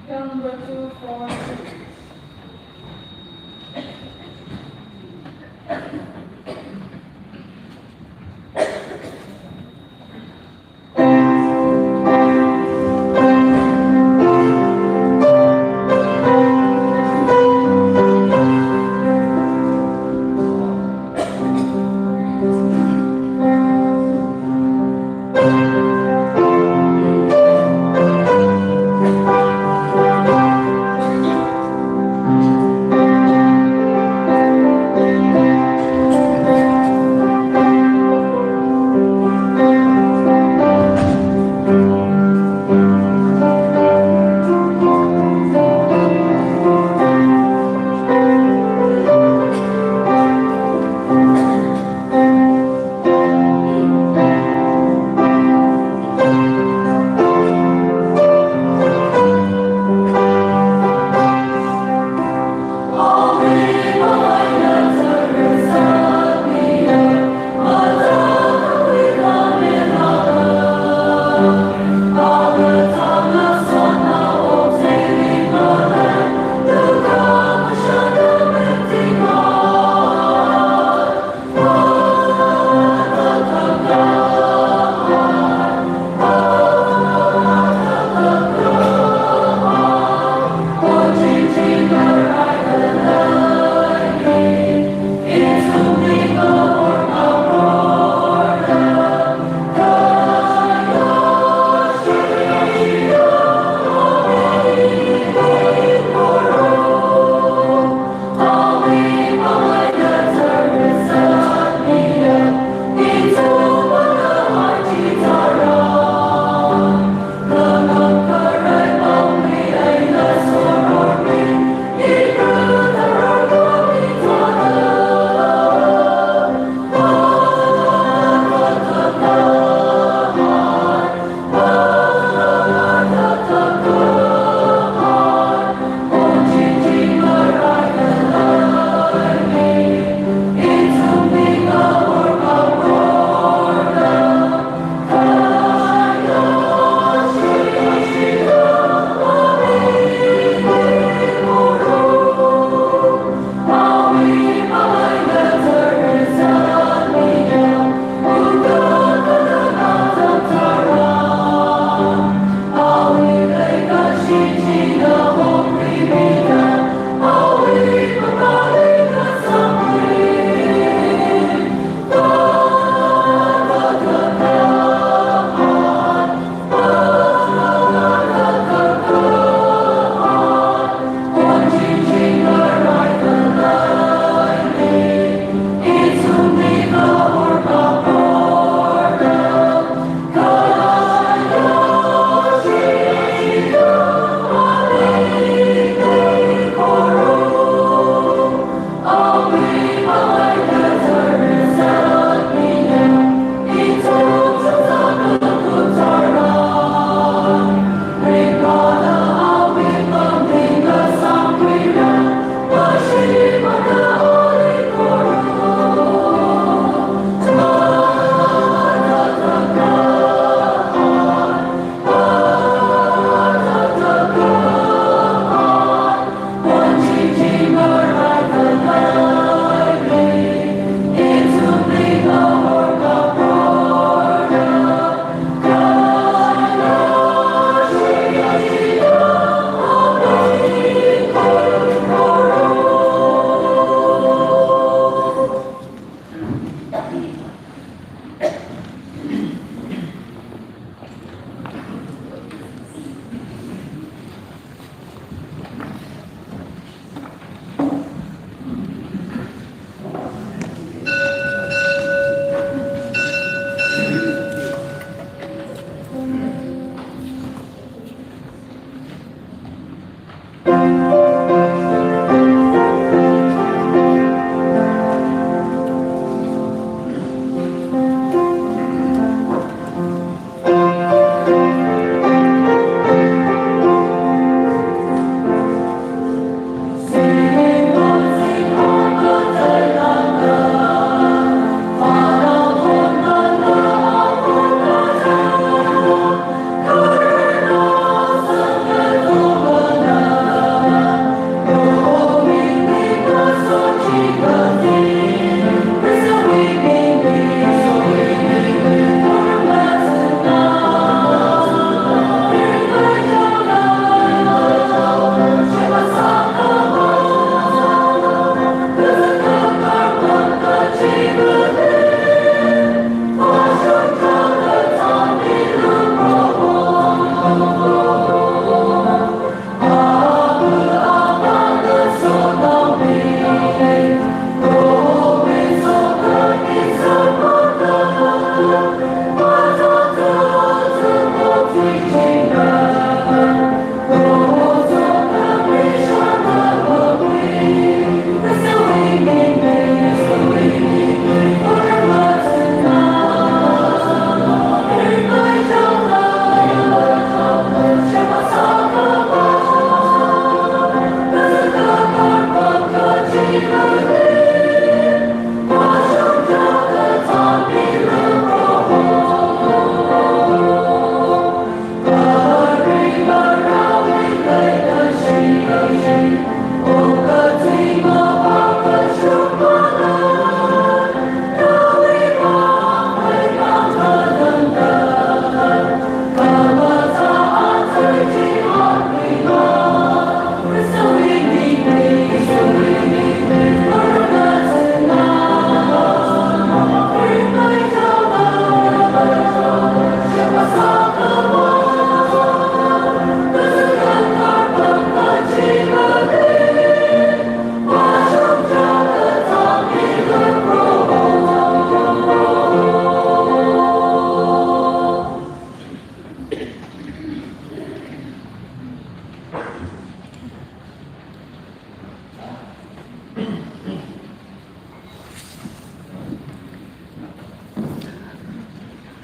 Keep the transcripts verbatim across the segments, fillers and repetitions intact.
Number two four six.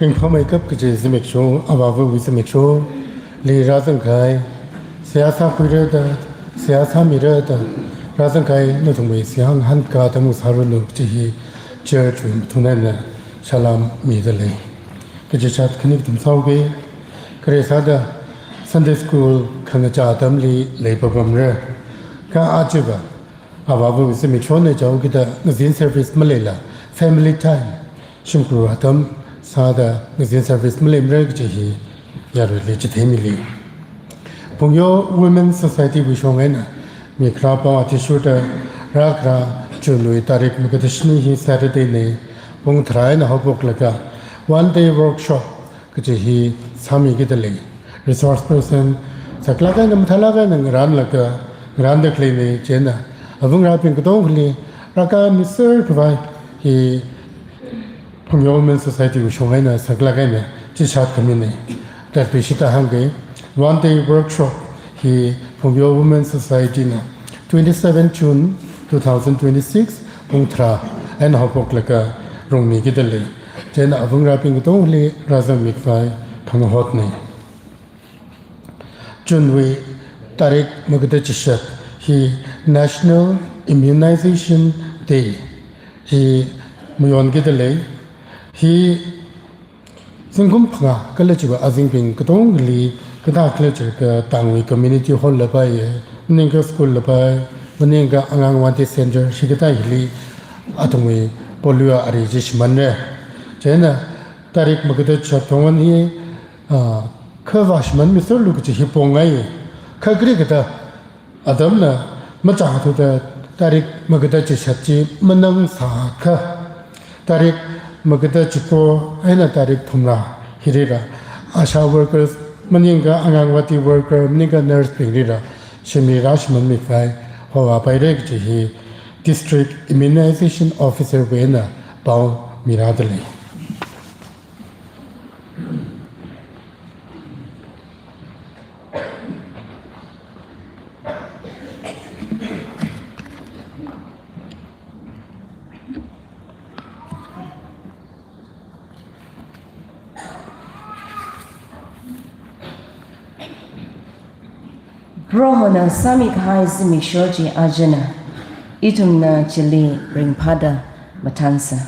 Ringphāmeikap kaji zimiksho, avāvawui zimiksho, li rāzangkahai, seihā sākhuira da, seihā sāmira da, rāzangkahai nathumwui seihā ngahānkā atam sāranu kaji hi church wui mathunana salam mida lei. Kachichat khani kathum sāuke, khare sāda Sunday school khangachā atamli leipapamra. Kha ajava, avāvawui zimikshona jihaokida ngazin service maleila, family time, shimkhur atam sāda ngazin service maleimara kaji hi yaruili chitheimili. Phungyo Women Society wui shong eina mikharā pao athishurda rākharā June wui tarik makada shini hi Saturday na, pung tharā eina haophoklaga one day workshop kaji hi sāmikida lei. Resource person saklāk eina mathālāk eina ngarānlaga, ngarānda khaleina, chieina avangarābing katongali rākāmiserkhavai hi Phungyo Women Society wui shong eina saklāk eina chichat khamina. Tatpi shida hāngke, one day workshop hi Phungyo Women Society na twenty-seven June two thousand twenty-six, pung tharā eina haophoklaga rungmikida lei. Chieina avangarābing katongali rāzangmikhavai khangahotna. June wui tarik makada chishat hi National Immunization Day hi mayonkida lei. Hi zingkum phangā kala chiva azingbing katongali, kathā khala chiakha tangwui community hall lapai, maningakha school lapai, maningakha Anganwadi center, shikatā hili athumwui polio ari chi shimānra. Chieina tarik makada chishat thongwan hi, ah, khavā shimānmiserlu kaji hi pongai. Kha kali kathā atamna machāthuda tarik makada chishat chi manang sākha, tarik makada chiko eina tarik thumrā hirira ASHA workers, maningakha Anganwadi worker, maningakha nurse bingrila shimli rāshimānmikhavai hovāpaira kaji hi District Immunization Officer wui eina pao mirāda lei. Prohona sāmikahai zimiksho chi ajana, ithumna chili ringphāda mathānsa.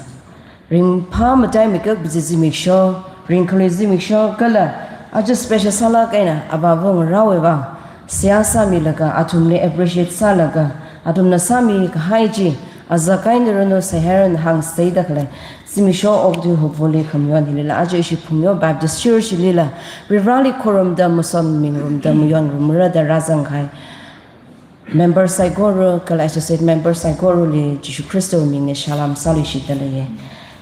Ringphā mataimeikap kaji zimiksho, ringkhalui zimiksho kala aja special sālāk eina avāva ngarāwui vang seihā sāmilaga, athumli appreciate sālaga, athumna sāmikahai chi azak eina ranu, saihairanu hāngsei da khalei zimiksho okathui hupvali khamayon hilila aja ishi Phungyo Baptist Church lila Varivarāli khorumda, masotmingrumda, mayonrumra da rāzangkahai member saikora kala associate member saikorali Jishu Khristawui mingli salam sāluishitda leiya.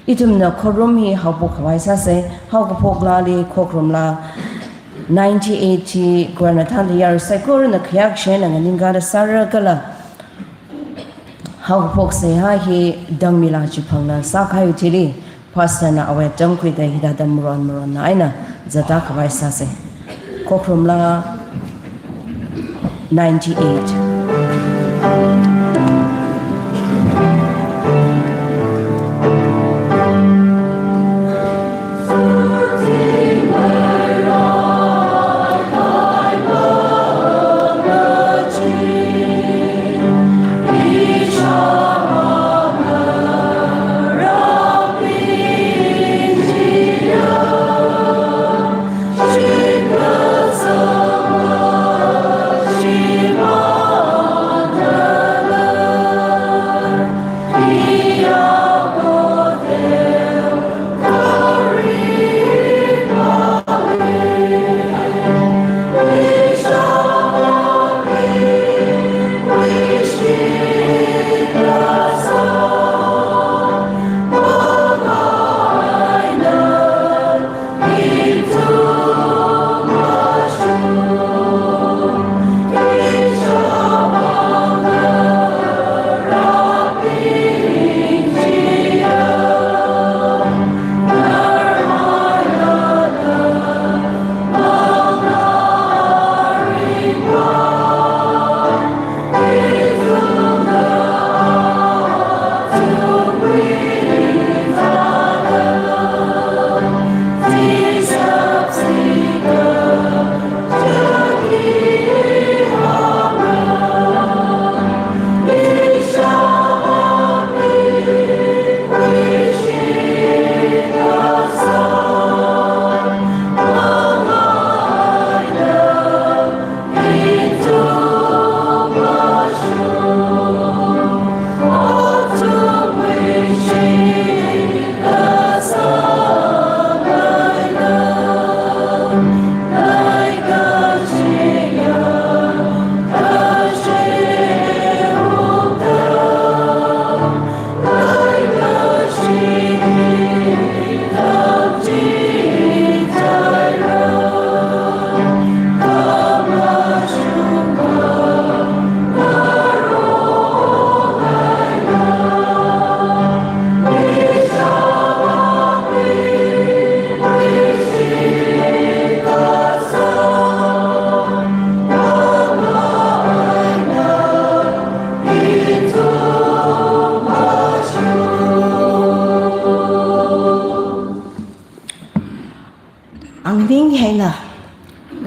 Ithumna khorum hi haophok khavai sāsa. Haokaphok laali, khokharum laa ninety-eight hi Kuana thānda yarui saikorana khayākashina nganingkada sāra kala haokaphok seihā hi Dangmila Chiphangna sākahaiwui thili, Pastor na awui atam khuida hithāda maron maronna eina zatta khavai sāsa. Khokharum laa ninety-eight.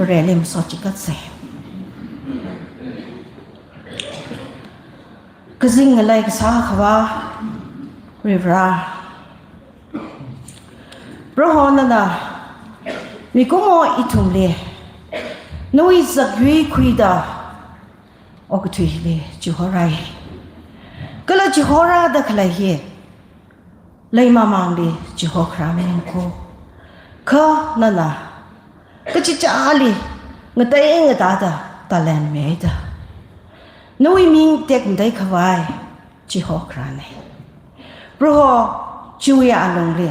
Vareli masot chikatsei. Kazing ngalei kasā Akhava Varivara, Proho nana mikumo ithumli nawui zakyui khuida okathuili chihorai. Kala chihorada khalei hi leimamangli chihokharā maningko. Kha nana kachichāli ngatei ngatāda talent mida nawui ming tekmatei khavai chihokharānei. Proho, chiwui alungli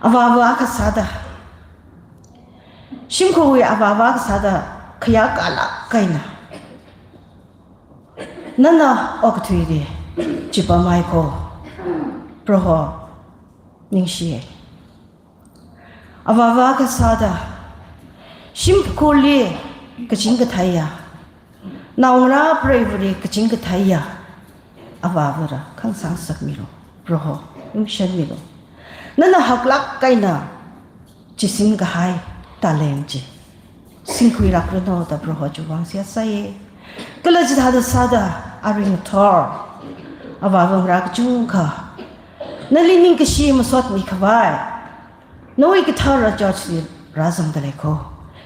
avāva akha sāda, shimkhurwui avāva akha sāda khayākalāk eina nana okathuili chipamhaiko. Proho, ningshiye. Avāva akha sāda shimkhurli kaching katheiya, naongarā preivali kaching katheiya avāvara khangasā ngasakmilu. Proho, lumashanmilu. Nana haklāk eina chising kahai talent chi singkhuilākranu da Proho chiwui vang seihā sāye. Kala chithāda sāda aring ngathor avāva ngarā kachungkha nali ningkashi masotmi khavai nawui kathara church li rāzangda leiko.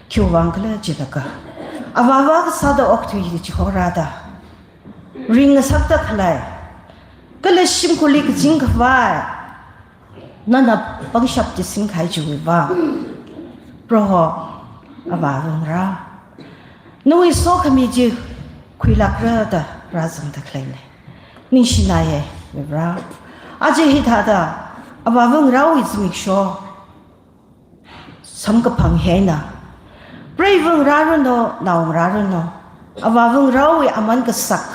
Khiwui vang khala jilaga avāva akha sāda okathuili chihorada ringngasakda khalei, kala shimkhurli kaching khavai nana pangshap chising kahai chiwui vang, Proho, avāva ngarā, nawui sokhami chi khuilākra da rāzangda khaleinei. Ningshinaye, Varivara. Aja hithāda avāva ngarāwui zimiksho samkaphang hi eina, preiva ngarāranu, nao ngarāranu, avāva ngarāwui aman kasak,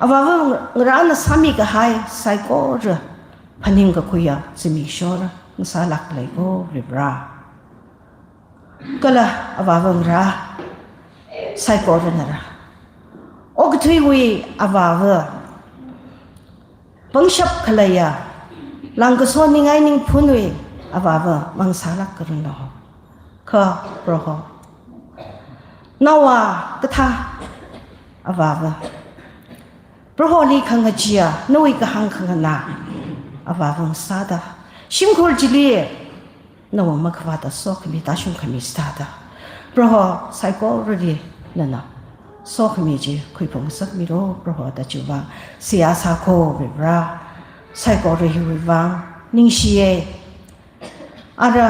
avāva ngarāna sāmi kahai saikora phaningkakhuiya zimikshora ngasālāk leiko, Varivara. Kala avāva ngarā saikoranara okathuiwui avāva, pangshap khaleiya, langkaso ningai ningphunwui avāva mangasālākranu. Kha Proho, naowa kathā avāva, Proholi khangacheeya, nawui kahāng khanganā avāva ngasāda, shimkhur chili nawui makhavāta sokhami tāshungkhami sāda, Proho, saikorali nana sokhami chi khuiphungngasakmilu, Proho, da chiwui vang seihā sāko, Varivara. Saikora hiwui vang ningshiye. Ara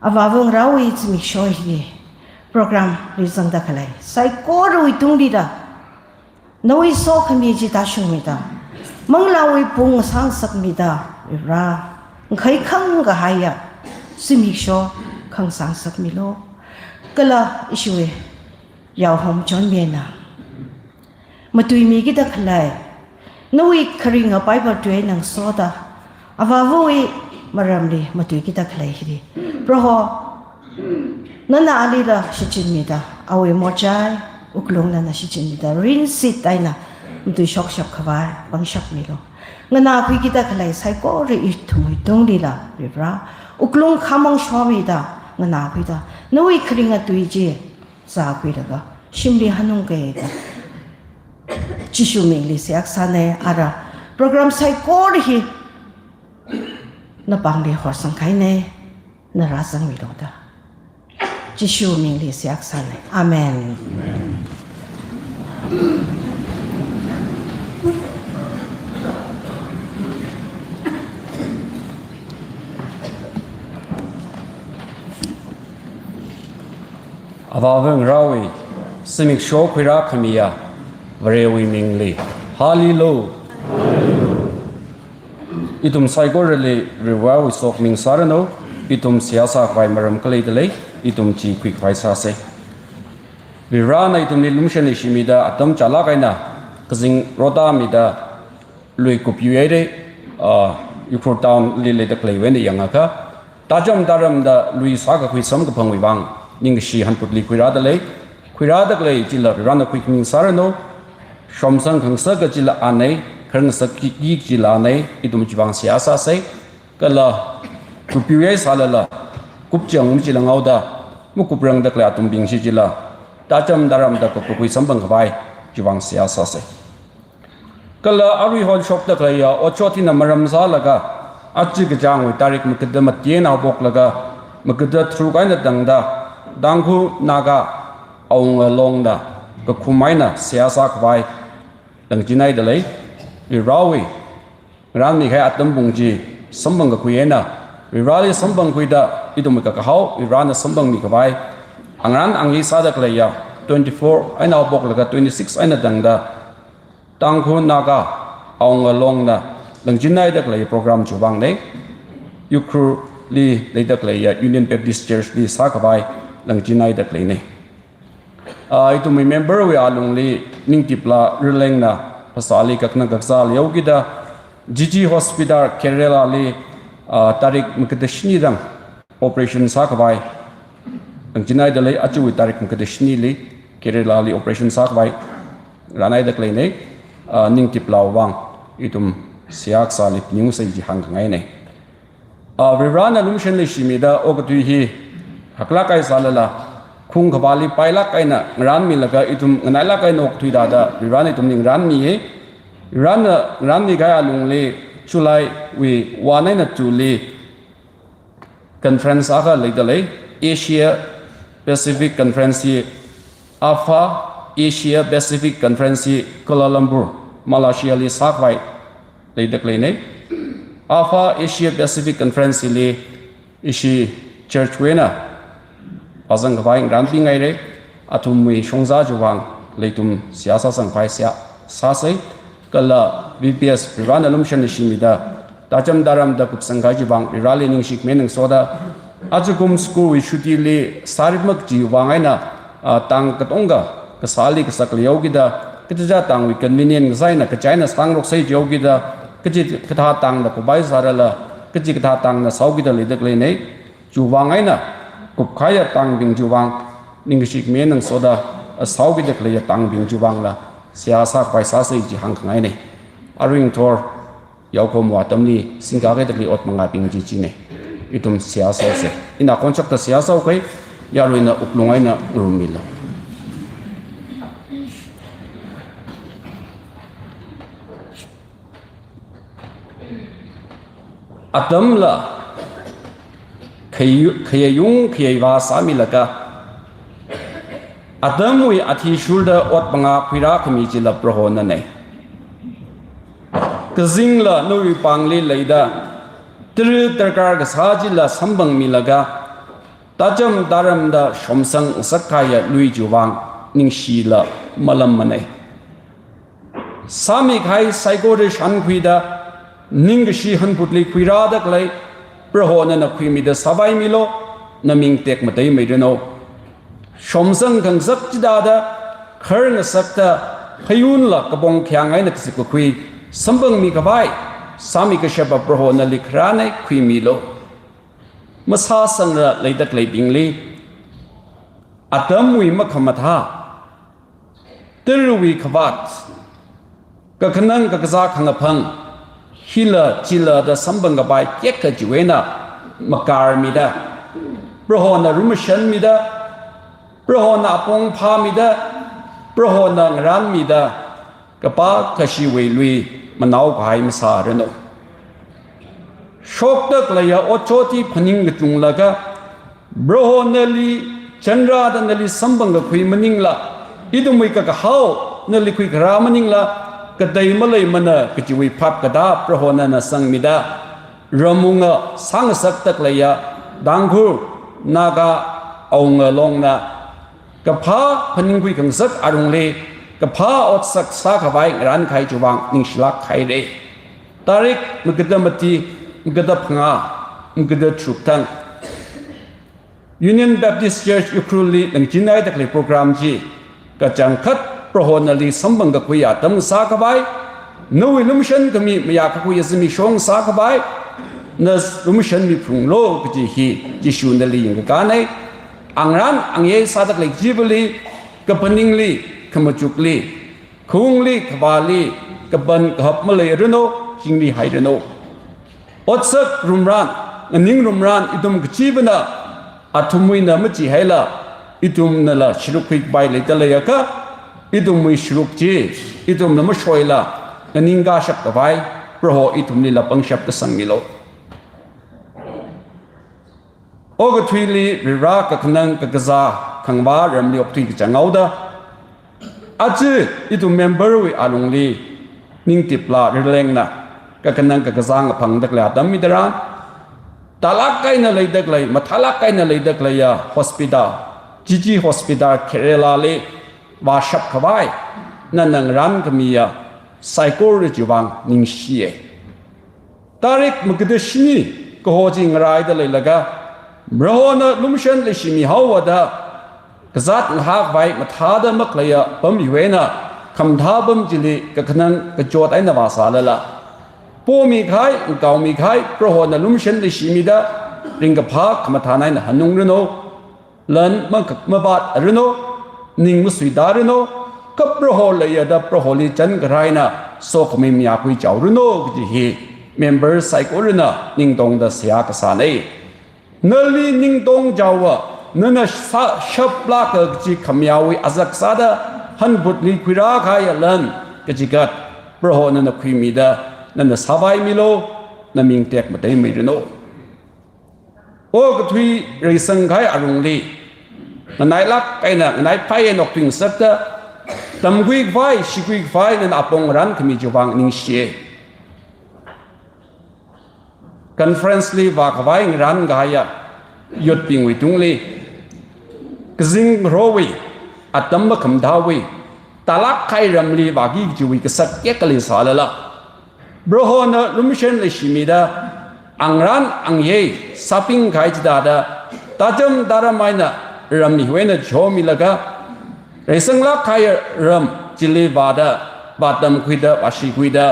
avāva ngarāwui zimiksho hili program li zangda khalei saikorawui tungli da nawui sokhami chi tāshungmida, manglāwui pung ngasāngasakmida, Varivara, ngakhai khangkahaiya zimiksho khangasāngasakmilu. Kala ishiwui yaohom chonmina matuimikida khalei, nawui kharinga Bible tui eina ngasoda, avāvawui maramli matuikida khalei hili, Proho, nana alila shichinmida, awui mojai wuklung nana shichinmida, rinsit eina matuishokshap khavai pangshap milu. Nganākhuikida khalei saikora ithumwui tunglila, Varivara, wuklung khamong shomida nganākhuida, nawui kharinga tui chi zākhuilaga shimli hanungke da Jishu mingli seihā kasānei. Ara program saikora hi napāngli horsangkahainei, na rāzangmilu da Jishu mingli seihā kasānei. Amen. Avāva ngarāwui zimiksho khuirākhamiya Varewui mingli, Hallelujah. Ithum saikorali Varivarawui sokhami ngasāranu. Ithum seihā sākhavai maram khaleida lei, ithum chi khuikhavai sāsei. Varivarana ithumli lumashan leishimida atam chālāk eina kazing rotā mida lui kupyuihaire, ah, Ukhrul town li leida khaleiwui eina yangakha, tācham tāramda lui sākakhui samkaphangwui vang ningkashi hanphutli khuirāda lei. Khuirāda khalei chila Varivarana khuikhami ngasāranu. Shomzang khangasaka chila anei, kharing ngasakki kachila anei, ithum chiwui vang seihā sāsei. Kala kupyuihai sālala, kupchang machilang haoda, makuprangda khalei atumbing chi chila, tacham taramda kakakhui samphang khavai chiwui vang seihā sāsei. Kala arui hon shokda khaleiya otshot hina maram sālaga, aja kachāngwui tarik makada mati eina haophoklaga, makada tharuk eina tangda, Tangkhul Naga Awunga Longna kakhum eina seihā sā khavai langchinhaida lei. Varivarāwui ngarānmi kahai atam pung chi samphang kakhui eina, Varivarāli samphang khuida, ithumwui kakahao Varivarāna samphangmi khavai, angarān angayei sāda khaleiya twenty-four eina haophoklaga twenty-six eina tangda, Tangkhul Naga Awunga Longna langchinhaida khalei program chiwui vangnei. Ukhrulli leida khaleiya Union Baptist Church li sā khavai langchinhaida khaleinei. Ah, ithumwui member wui alungli Ningtipla Rilengna phasāli kakhanang kakazā leihao kida, G G Hospital Kerala li, ah, tarik makada shini tang operation sā khavai langchinhaida lei. Ajawui tarik makada shinili Kerala li operation sā khavai rānhaida khaleinei. Ah, Ningtipla wui vang ithum seihā kasāli phaningsei chi hāngkhangainei. Ah, Varivarāna lumashan leishimida okathui hi haklāk kahai sālala, khung khavāli pailāk eina ngarānmilaga ithum nganailāk eina okathui thāda Varivarāna ithumli ngarānmihai. Varivarāna ngarānmi kahai alungli July wui one eina two li conference akha leida lei, Asia Pacific Conference hi, APHA Asia Pacific Conference hi Kuala Lumpur, Malaysia li sā khavai leida khaleinei. APHA Asia Pacific Conference hili ishi church wui eina phāzang khavai ngarānpingairei. Athumwui shongza chiwui vangla ithum seihā sāsang khavai seihā sāsei. Kala V P S Varivarāna lumashan leishimida, tacham taramda kupsang kahai chiwui vang Varivarāli ningshi khami eina ngasoda, ajakum school wui shuti li sāripmak chiwui vang eina, ah, tang katonga kasāli kasak leihao kida, kachichā tangwui convenient kasā eina kachaina sāngaroksei jihao kida, kachikathā tangna kupai sārala, kachikathā tangna sāhao kida leida khaleinei. Chiwui vang eina kupkahaiya tangbing chiwui vang ningshi khami eina ngasoda, ah, sāhao kida khaleiya tangbing chiwui vangla seihā sā khavai sāsei chi hāngkhangainei. Arui ngathor yaokahomwui atamli singkakida khalei ot mangābing chi chinei. Ithum seihā sāsei. Ina khonshakta seihā sāhaokei, yaruina wuklung eina ngarummilu. Atamla khayu-, khayayung khayayavā sāmilaga, atamwui athishurda ot mangā khuirākhami chila Prohonanei. Kazingla nawui pāngli leida, tara darkar kasā chila samphangmilaga, tacham taramda shomsang ngasak kahaiya lui chiwui vang ningshila malammanei. Sāmikahai saikora shānkhuida, ningkashi hanphutli khuirāda khalei Prohonana khuimida sāpaimilu, naming tekmateimeiranu. Shomsang khangasak chithāda, khar ngasakta, phayunla kapong khayāng eina kazip kakhui samphangmi khavai, sāmi kashapa Prohonali kharānei, khuimilu. Masāsangra leida khaleibingli, atamwui makhamathā, tarawui khavāt, kakhanang kakazā khangaphang, hila chila da samphang kapai tekhachiwui eina makarmida, Prohona lumashanmida, Prohona apong phāmida, Prohona ngarānmida, kapā kashiwui lui manao kahai masāranu. Shokda khaleiya otshot hi phaning kachunglaga, Prohonali chanrāda nali samphang kakhui maningla, ithumwui kakahao nali khuikharā maningla, katei maleimana kajiwui phap katā Prohonana sangmida, ramwunga sāngasakda khaleiya Tangkhul Naga Awunga Longna kaphā phaningkhui khangasak alungli kaphā otsak sākhavai ngarānkahai chiwui vang ningshilāk hairei. Tarik makada mati, makada phangā, makada tharuk thang Union Baptist Church Ukhrulli langchinhaida khalei program chi kachangkhat Prohonali samphang kakhuiya atam sākhavai, nawui lumashan khami mayā kakhuiya zimiksho sākhavai, na lumashanmi phunglu kaji hi Jishunali yangkakānei. Angarān angayei sāda khalei kachivali, kaphaningli, khamachukli, khaungli, khavāli, kapan kahap maleiranu, chingri hairanu. Otsak rumran, nganing rumran, ithum kachivana Athumwuina machihaila, ithumnala sharuk khuikapai leida leiakha, ithumwui sharuk chi, ithumna mashoila, nganingkashap kapai, Proho ithumlila pangshap kasangmilu. Okathuili Varivara kakhanang kakazā khangavā ramli okthui kachang haoda, aja ithum memberwui alungli ningtipla rilengna kakhanang kakazā ngaphangda khalei atam hitharan, tālāk eina leida khalei, mathālāk eina leida khaleiya hospital, G G Hospital Keralali vāshap khavai nana ngarankhamiya saikora chiwui vang ningshiya. Tarik makada shini kaho chi ngaraida leilaga, Prohona lumashan leishimi haowa da kazāt ngahākhavai mathāda makhaleiya apam hiwui eina khamathā apam chili kakhanang kachot eina vāsālala, pomikahai, ngakaomikahai, Prohona lumashan leishimida ringkaphā khamathān eina hanungranu, lan maka-, mapatranu, ning masuitaranu, kha Proho leiya da Proholi chānkarai eina sokhami mayākhui chaoranu kaji hi member saikorana ningtongda seihā kasāna. Nali ningtong chaowa, nana sā-, shaplāka kaji khamayāwui azak sāda hanbutli khuirākahaiya lan kachigat Proho nana khuimida, nana sāvaimilu, naming tekmateimeiranu. Okathui reisangkahai alungli nganailāk eina, nganaiphai eina okthui ngasakta, tamkhui khavai, shikhui khavai nana apong ngarankhami chiwui vang ningshiya. Conference li vākhavai ngarankahaiya youth bingwui tungli, kazing kharowui, atam makhamathāwui, tālāk kahai ramli vāki kajiwui kasak kayākha leisālala, Prohona lumashan leishimida, angrān angayei sāpingkahai chithāda, tāchām tāram eina ram hiwui eina chomilaga, reisanglāk kahai ram chili vāda, vātamkhuida, vāshikhuida,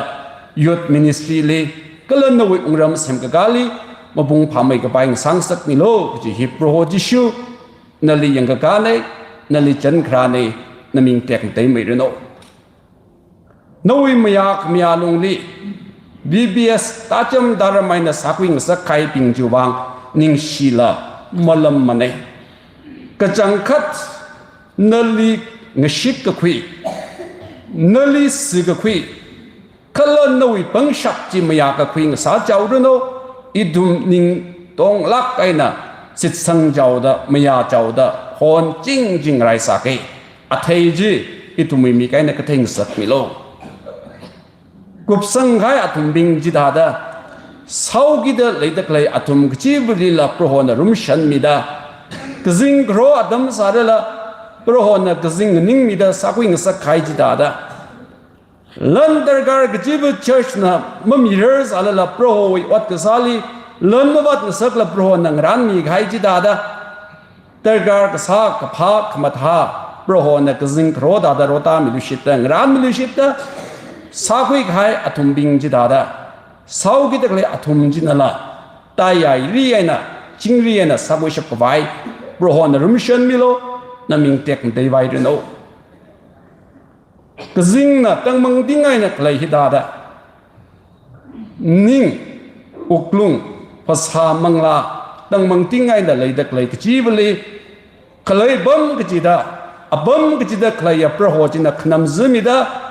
youth ministry li, kala nawui wungram semkakāli mapung phāmeikapai ngasā ngasakmilu kaji hi Proho Jishu, nali yangkakāna, nali chānkharāna, naming tekmateimeiranu. Nawui mayā khamayā lungli V B S tāchām tāram eina sākhui ngasakkahaibing chiwui vang ningshila malammana. Kachangkhat nali ngashitkakhui, nali sikakhui, kala nawui pangshap chi mayākakhui ngasā chaoranu, ithum ningtonglāk eina shitsang chaoda, mayā chaoda, hon chingching raisāki. Athei chi ithumwui mik eina kathei ngasakmilu. Kupsangkahai athumbing chithāda, sāukida leida khalei athum kachivalila Prohona lumashanmida, kazing kharo atam sālala, Prohona kazing nganingmida sākhui ngasakkahai chithāda, lan darkar kachiva church na mamirar sālala Prohowui ot kasāli lan mavāt ngasakla Prohona ngarānmikahai chithāda, darkar kasā kaphā khamathā Prohona kazing kharo thāda rotāmiluishitta, ngarānmiluishitta, sākhuikahai athumbing chithāda, sāukida khalei athum chinala, taiyairi eina, chingri eina sākhuishap khavai Prohona lumashanmilu, naming tekmateivairanu. Kazingna tangmangting eina khalei hithāda, ning, wuklung, phasā, manglā tangmangting eina leida khalei kachivali, khalei apam kachida, apam kachida khaleiya Proho china khanamzimida,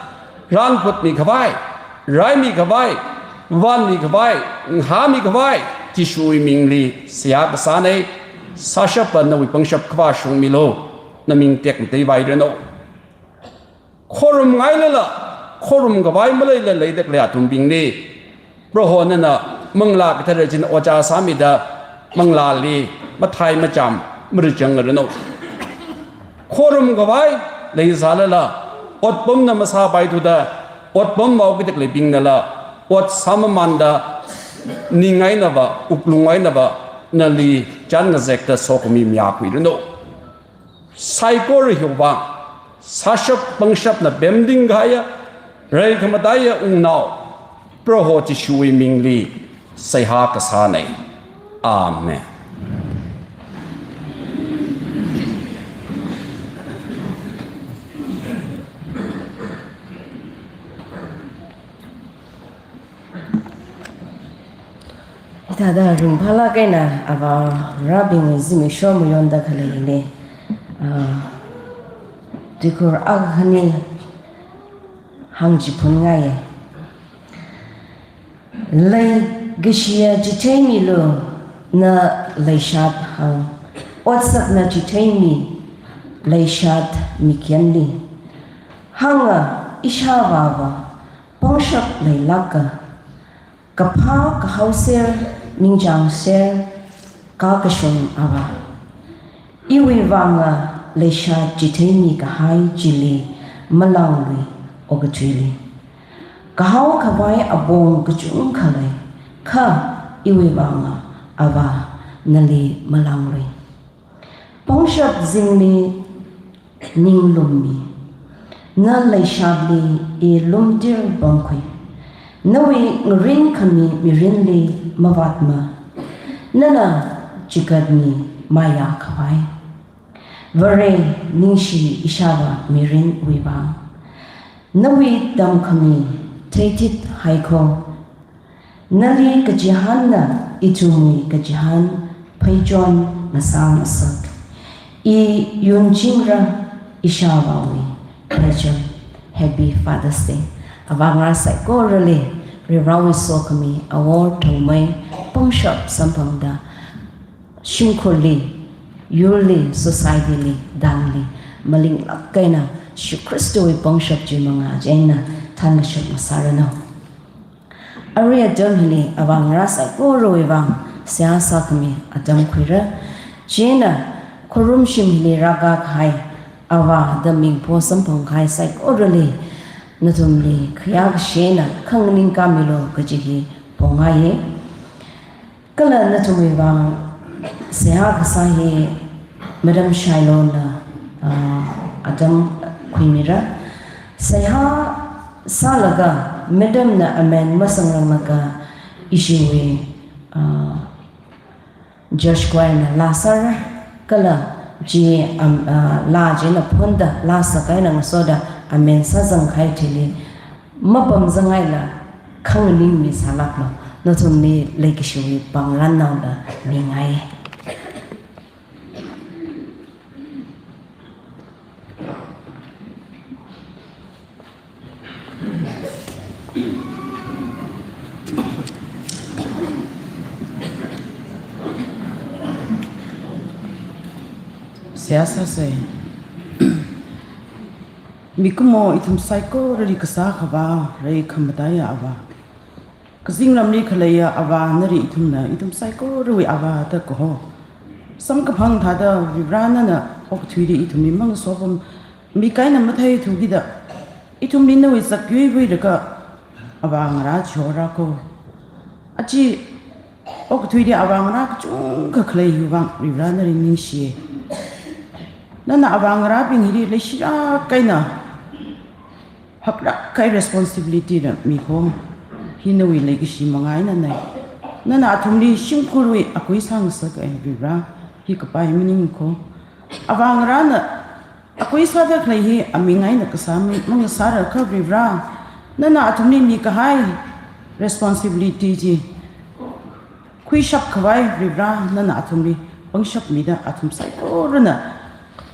ranphutmi khavai, raimi khavai, vānmi khavai, ngahāmi khavai, Jishuwui mingli seihā kasāna. Sāshapa nawui pangshap khavā shungmilu, naming tekmateivairanu. Khorumngailala, khorumkhavai maleila leida khalei athumbingli, Proho nana Manglā Kathara china ojā sāmida, manglāli mathei machām marichangranu. Khorumkhavai leisālala, otpamna masāpaithuda, otpam vaokida khaleibingnala ot sāmamānda, ning einava, wuklung einava, nali chān ngazekta sokhami mayākhuiranu. Saikora hiwui vang, sāshap pangshapna pemting kahaiya, reikhamataiya wungnao, Proho Jishuwui mingli seihā kasāna. Amen. Thāda ringphālāk eina avāngarābingwui zimiksho mayonda khalei hili, ah, tuikhur akha khani hāngchiphunngai. Leikashiya chitheimilu na leishat hāng, otsakna chitheimi leishat mikyanli. Hānga ishāvāva pangshap leilāka, kaphā kahaoser ningchāngser kakashung avā. Iwui vānga leishat chitheimi kahai chili malānglui okathuili. Kahao khavai apong kachungkha lei, kha iwui vānga avā nali malānglui. Pangshap zingli ninglummi, na leishatli i lumtir pamkhui. Nawui ngarinkhami mirinli mavātma, nana chigatmi mayā khavai. Vare ningshi ishāvā mirinwui vāng. Nawui tamkhami theithit haikho. Nali kachihānna ithumwui kachihān pheichon ngasā ngasak. I yunchingra ishāvāwui pheichon. Happy Father's Day. Avāngarā saikorali Varivarāwui sokhami, awor, thongmei, pangshap samphangda shimkhurli, yurli, society li, dangli malinglāk eina Jishu Khristawui pangshap chi mangā chieina thankashap ngasāranu. Arui atam hili avāngarā saikorawui vāng seihā sākhami atam khuira. Chieina khorumshim hili rākā kahai avā da mingpho samphang kahai saikorali nathumli khayākashi eina khanganing kāmilu kaji hi pongaiye. Kala nathumwui vāng seihā kasā hi Madam Shailona, ah, atam khuimira. Seihā sālaga Madam na amen masangranglaga ishiwui, ah, George Choir na laa sāra. Kala chi, am, ah, laa china phonda, laa sākahai eina ngasoda amen sāzang kahai thili mapamzangaila khanganing misālāklu. Nathumli leikashiwui pāngrannaoda mingai. Seihā sāsei. Mikumo ithum saikorali kasā akhavā, rai khamataiya avā. Kazingramli khaleiya avā nali ithumna, ithum saikorawui avā da kaho. Samkaphang thāda Varivarā nana okathuili ithumli mangasopam, mi kaina matheithu kida, ithumli nawui zakyui vuilaga avāngarā chihorako. Aja okathuili avāngarā kachungkha khalei hiwui vāng Varivarā nali ningshiye. Nana avāngarābing hili leishilāk eina haklāk kahai responsibility la mikho. Hi nawui leikashi mangā einanei. Nana athumli shimkhurwui akui sāngasakai Varivarā. Hi kapai maningkho. Avāngarāna akui sāda khalei hi aming eina kasā mi, mangasāra kha Varivarā. Nana athumli mikahai responsibility chi khuishap khavai Varivarā, nana athumli pangshap mida athum saikorana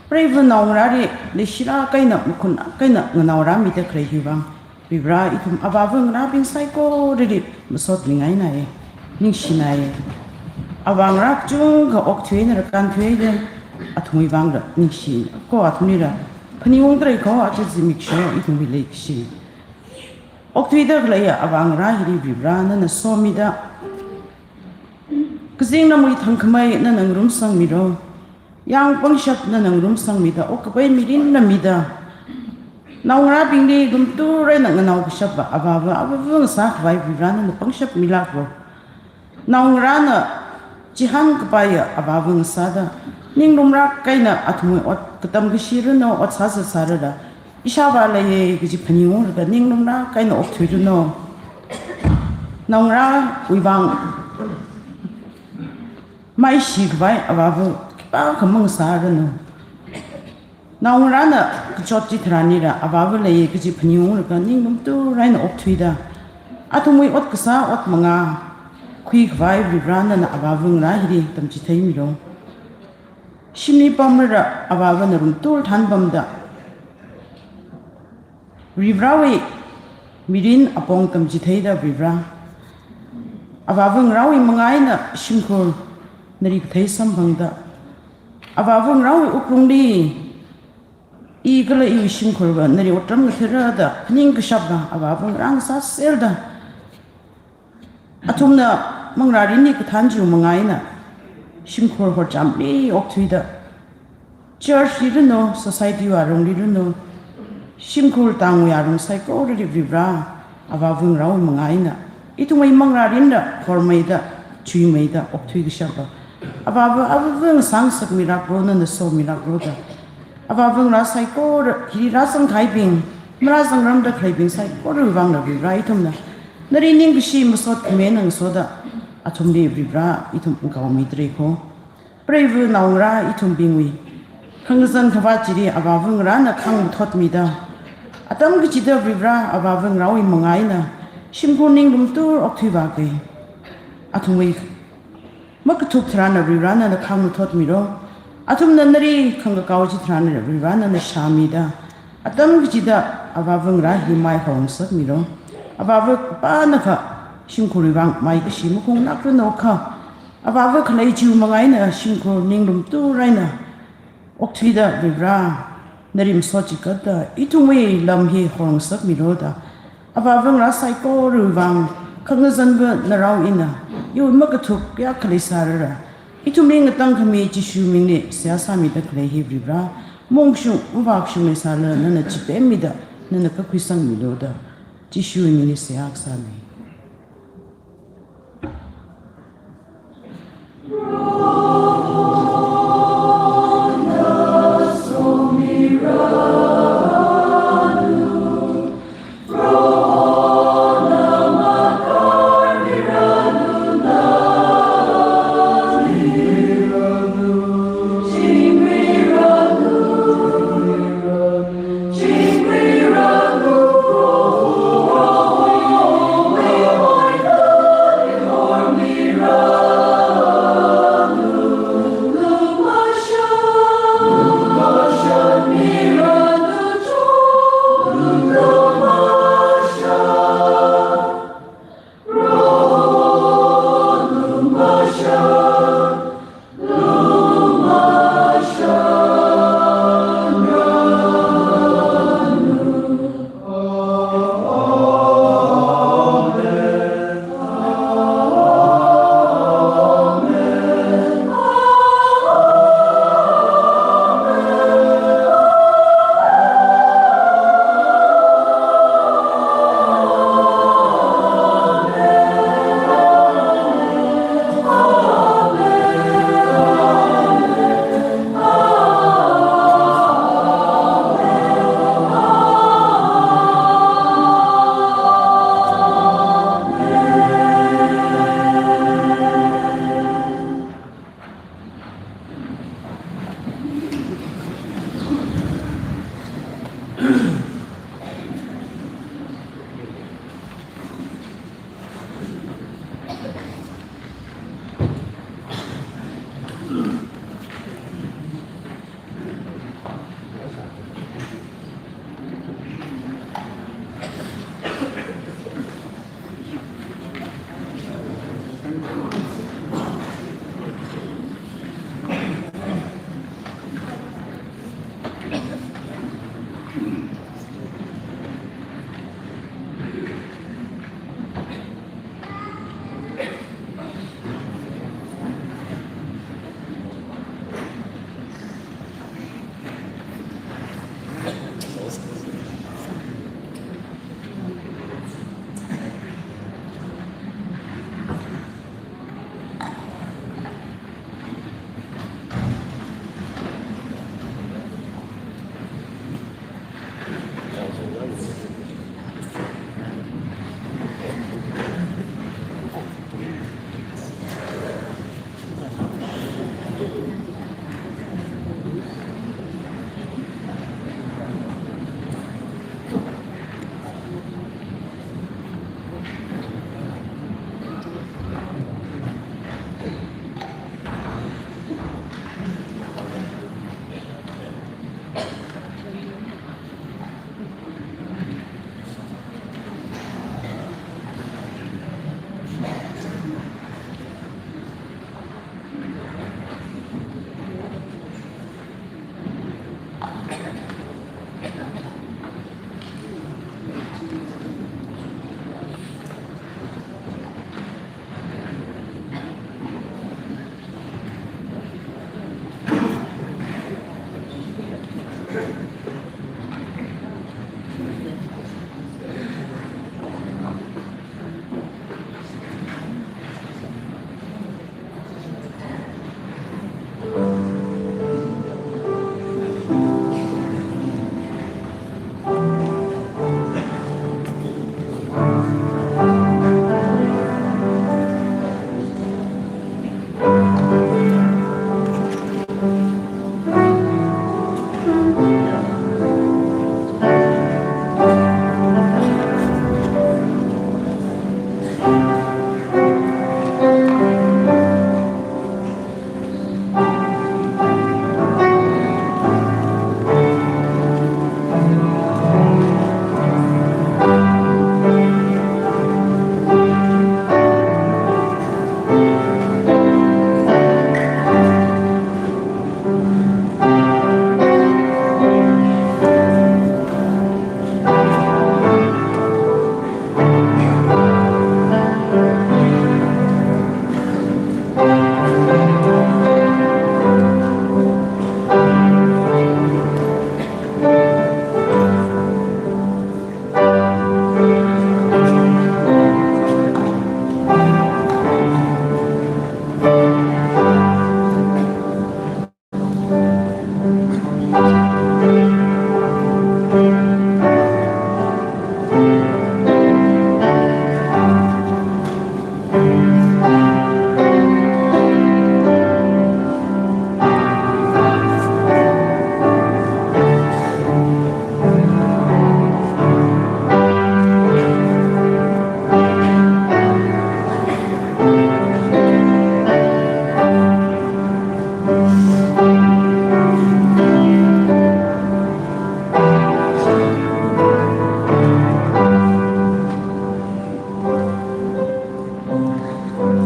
preiva naongarāli leishilāk eina, makhunlāk eina nganaorāmida khalei hiwui vāng Varivarā, ithum avāva ngarābing saikorali masotmi ngainai, ningshinai. Avāngarā kachungkha okthui eina rākānthuida athumwui vāngla ningshi, ko athumlila phaningungda lei ko, aja zimiksho ithumwui leikashi. Okthuida khaleiya avāngarā hili Varivarā nana somida, kazingramwui thangkhamei nana ngarumsangmilo. Yang pangshap nana ngarumsangmida, okkapai mirinna mida, naongarābingli lumtur eina nganaokashapva avāva, avāva ngasā khavai Varivarā nana pangshap milāklo. Naongarāna chihān kapaiya avāva ngasāda, ninglumlāk eina athumwui ot katam kashi ranu, ot sāzat sārada, ishāvā leiye kaji phaningunglaga ninglumlāk eina okthuiranu. Naongarāwui vāng maishi khavai avāva khipākha mangasāranu. Naongarāna kachot chitharanlila avāva leiye kaji phaningunglaga ninglumtur eina okthuida, athumwui ot kasā, ot mangā, khuikhavai Varivara nana avāvangarā hili tamchitheimilo. Shimli pamrara avāvana rumtur thanpamda, Varivarawui mirin apong tamchitheida Varivara, avāvangarāwui manga eina shimkhur nali kathei samphangda, avāvangarāwui wuklungli i kala iwui shimkhurva nali otram kathara da phaningkashapva avāvangarā ngasāserda, athumna manglārinli kathān chiwui manga eina shimkhur horchamli okthuida, church li ranu, society wui arungli ranu, shimkhur tangwui arung saikorali Varivara, avāvangarāwui manga eina ithumwui manglārinla hormeida, chuimeida okthuikashapva avāva, avāva ngasāngasakmilāklo, nana somilāklo da, avāvangarā saikora, hili rāzangkahaibing, marāzangrarmada khaleibing saikorawui vangla Varivara ithumna nali ningkashi masot khami eina ngasoda athumli Varivara ithum ngakaomitarei kho. Preiva naongarā ithumbingwui khangazan khavāt chili avāvangarāna khangmathotmida, atam kachida Varivara avāvangarāwui manga eina shimkhur ningrumtur okthuivāki. Athumwui makathup tharan Varivara nana khangmathotmilo. Athumna nali khangkakao chitharan Varivara nana shāmida, atam kachida avāvangarā hi mai horngasakmilo. Avāva kapānakha shimkhurwui vang maikashi makhunglākranu kha, avāva khalei chiwui manga eina shimkhur ningrumtur eina okthuida Varivara, nali masot chigatda ithumwui lam hi horngasakmilo da, avāvangarā saikorawui vang khangazanva narao eina iwui makathup kayākha leisālala, ithumli ngatangkhami Jishu mingli seihā sāmida khalei hi Varivara, mungshung mavākashung leisālala nana chipemmida, nana kakhuisangmilo da, Jishuwui mingli seihā kasāna.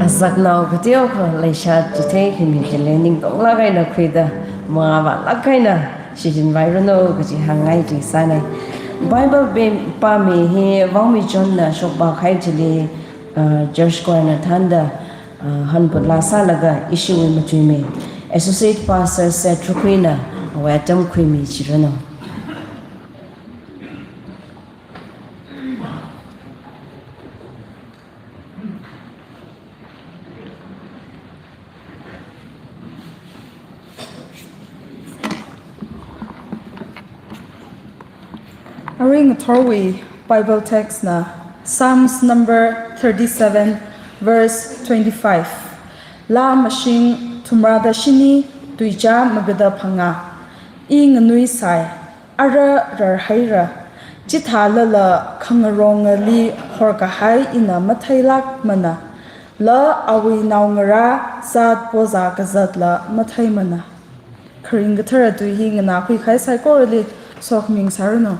Azaknao kateokha leishat chithei khami chili ningtonglāk eina khuida, mavālāk eina shichinvairanu kaji hāngngai chi sānei. Bible pāmi hi Vaomi Johnna shokpā kahai chili, uh, church choirna thānda, uh, hanphut laa sālaga ishiwui machuimi Associate Pastor Seth Rukhuina awui atam khuimi chiranu. Arui ngathorwui Bible text na Psalms number thirty-seven, verse twenty-five. Laa mashing thumrāda shini, tuizā magada phangā. I nganuisai, ara rarhaira. Chithālala khangarongali horkahai ina matheilākmana. Laa awui naongarā zat pozā kazatla matheimana. Kharing kathara tui hi nganākhui kahai saikorali sokhami ngasāranu.